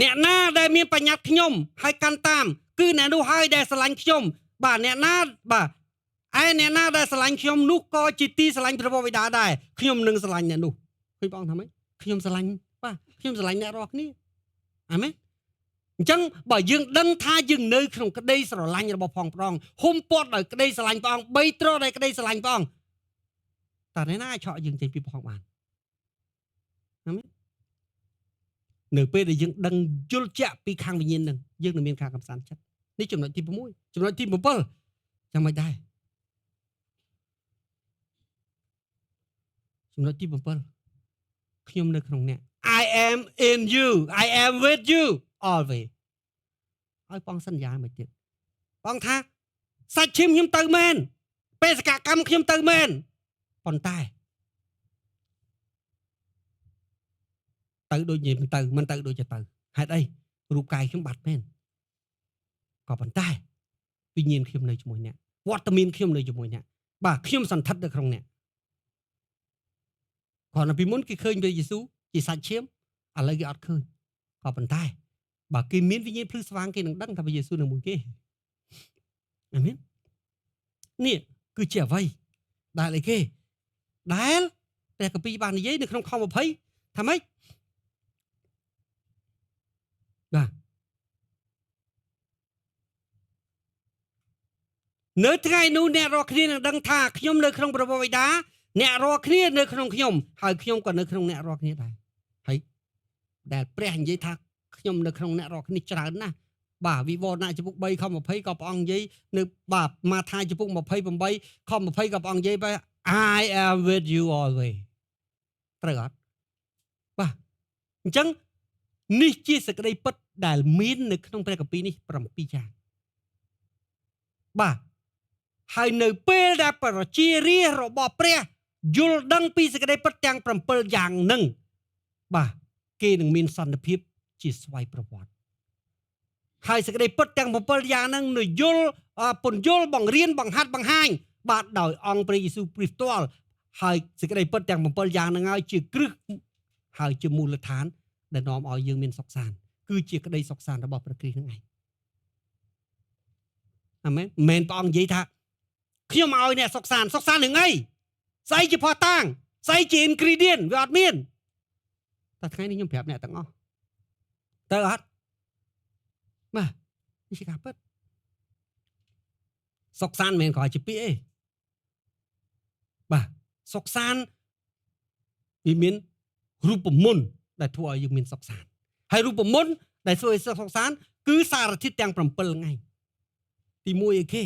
អ្នកណាដែលមានបញ្ញត្តិខ្ញុំហើយកាន់តាមគឺអ្នកនោះហើយដែលស្រឡាញ់ខ្ញុំបាទអ្នកណាបាទឯអ្នកណាដែលស្រឡាញ់ខ្ញុំនោះក៏ជាទីស្រឡាញ់ព្រះបិតាដែរខ្ញុំនឹងស្រឡាញ់អ្នកនោះឃើញបងថាម៉េចខ្ញុំស្រឡាញ់បាទខ្ញុំស្រឡាញ់អ្នករាល់គ្នាអាមែនអញ្ចឹងបើយើងដឹងថាយើងនៅក្នុងក្តីស្រឡាញ់របស់ផងព្រះអង្គហ៊ុំព័ទ្ធដោយក្តីស្រឡាញ់ព្រះអង្គបីត្រដោយក្តីស្រឡាញ់ព្រះអង្គ តើអ្នកណាអាចឆក់យើងចេញពីព្រះអង្គបានអាមែននៅពេលដែលយើងដឹងយល់ជាក់ពីខាងវិញ្ញាណនឹងយើងនឹងមានការកំសាន្តចិត្តនេះចំណុចទី6ចំណុចទី7ចាំមិនដែរចំណុចទី7ខ្ញុំនៅក្នុងអ្នក I am in you, I am with you always ឲ្យបងសន្យាមួយទៀតបងថាសាច់ឈាមខ្ញុំទៅមែនបេសកកម្មខ្ញុំទៅមែនប៉ុន្តែទៅដូចនិយាយមិនទៅមិនទៅដូចจะទៅហេតុអីរូបកាយខ្ញុំបាត់មែនក៏ប៉ុន្តែវិញ្ញាណខ្ញុំនៅជាមួយអ្នកវត្តមានខ្ញុំនៅជាមួយអ្នកបាទខ្ញុំសន្ធិដ្ឋនៅក្នុងអ្នកគ្រាន់តែពីមុនគេឃើញព្រះយេស៊ូវជាសាច់ឈាមឥឡូវគេអត់ឃើញក៏ប៉ុន្តែបើគេមានវិញ្ញាណភ្លឺស្វាងគេនឹងដឹងថាព្រះយេស៊ូវនៅមួយគេអាមែននេះគឺជាអ្វីដែលអីគេដែលព្រះគម្ពីរបាននិយាយនៅក្នុងខ20ថាម៉េចបាទនៅថ្ងៃនោះអ្នករាល់គ្នានឹងដឹងថាខ្ញុំនៅក្នុងព្រះបិតាអ្នករាល់គ្នានៅក្នុងខ្ញុំហើយខ្ញុំក៏នៅក្នុងអ្នករាល់គ្នាដែរហើយដែលព្រះនិយាយថាខ្ញុំនៅក្នុងអ្នករាល់គ្នាច្រើនណាស់បាទវិវរណៈចំពុក3ខ20ក៏ព្រះអង្គនិយាយនៅបាទម៉ាថាយចំពុក28ខ20ក៏ព្រះអង្គនិយាយបែ I am with you always ត្រូវអត់បាទអញ្ចឹងនេះជាសេចក្តីពិតដែលមាននៅក្នុងព្រះគម្ពីរនេះ7យ៉ាងបាទហើយនៅពេលដែលប្រជារាស្ត្ររបស់ព្រះយល់ដឹងពីសេចក្តីពិតទាំង7យ៉ាងនឹងបាទគេនឹងមានសន្តិភាពជាស្វ័យប្រវត្តិហើយសេចក្តីពិតទាំង7យ៉ាងហ្នឹងនៅយល់ពន្យល់បង្រៀនបង្ហាត់បង្ហាញបាទដោយអង្គព្រះយេស៊ូវគ្រីស្ទផ្ទាល់ហើយសេចក្តីពិតទាំង7យ៉ាងហ្នឹងហើយជាគ្រឹះហើយជាមូលដ្ឋានដែលនាំឲ្យយើងមានសុខសាន្តគឺជាក្តីសុខសាន្តរបស់ព្រះគ្រីស្ទហ្នឹងឯងអាមែនមិនព្រះអង្គនិយាយថាខ្ញុំឲ្យអ្នកសុខសាន្តសុខសាន្តនឹងអីស្អីជាភស្តុតាងស្អីជា ingredient វាអត់មានតែថ្ងៃនេះខ្ញុំប្រាប់អ្នកទាំងអស់ទៅអត់បាទនេះជាការពិតសុខសាន្តមិនមែនគ្រាន់ជាពាក្យទេបាទសុខសាន្តវាមានរូបមន្តដែលធ្វើឲ្យយើងមានសុខសាន្តហើយរូបមន្តដែលធ្វើឲ្យសុខសាន្តគឺសារធាតុទាំង7ថ្ងៃទី1អីគេ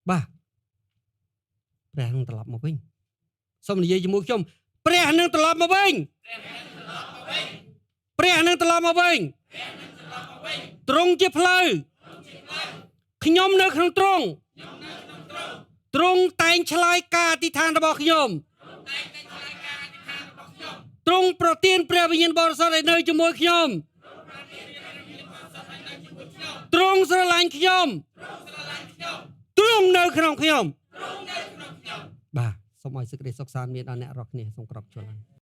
បាទព្រះនឹងត្រឡប់មកវិញសូមនិយាយជាមួយខ្ញុំព្រះនឹងត្រឡប់មកវិញព្រះនឹងត្រឡប់មកវិញទ្រង់ជាផ្លូវខ្ញុំនៅក្នុងទ្រង់ទ្រង់តែងឆ្លើយការអធិដ្ឋានរបស់ខ្ញុំទ្រង់ប្រទានព្រះវិញ្ញាណបរិសុទ្ធឲ្យនៅជាមួយខ្ញុំទ្រង់ស្រឡាញ់ខ្ញុំទ្រង់នៅក្នុងខ្ញុំបាទសូមឲ្យសេចក្តីសុខសាន្តមានដល់អ្នករាល់គ្នាសូមក្រោកឈរឡើង។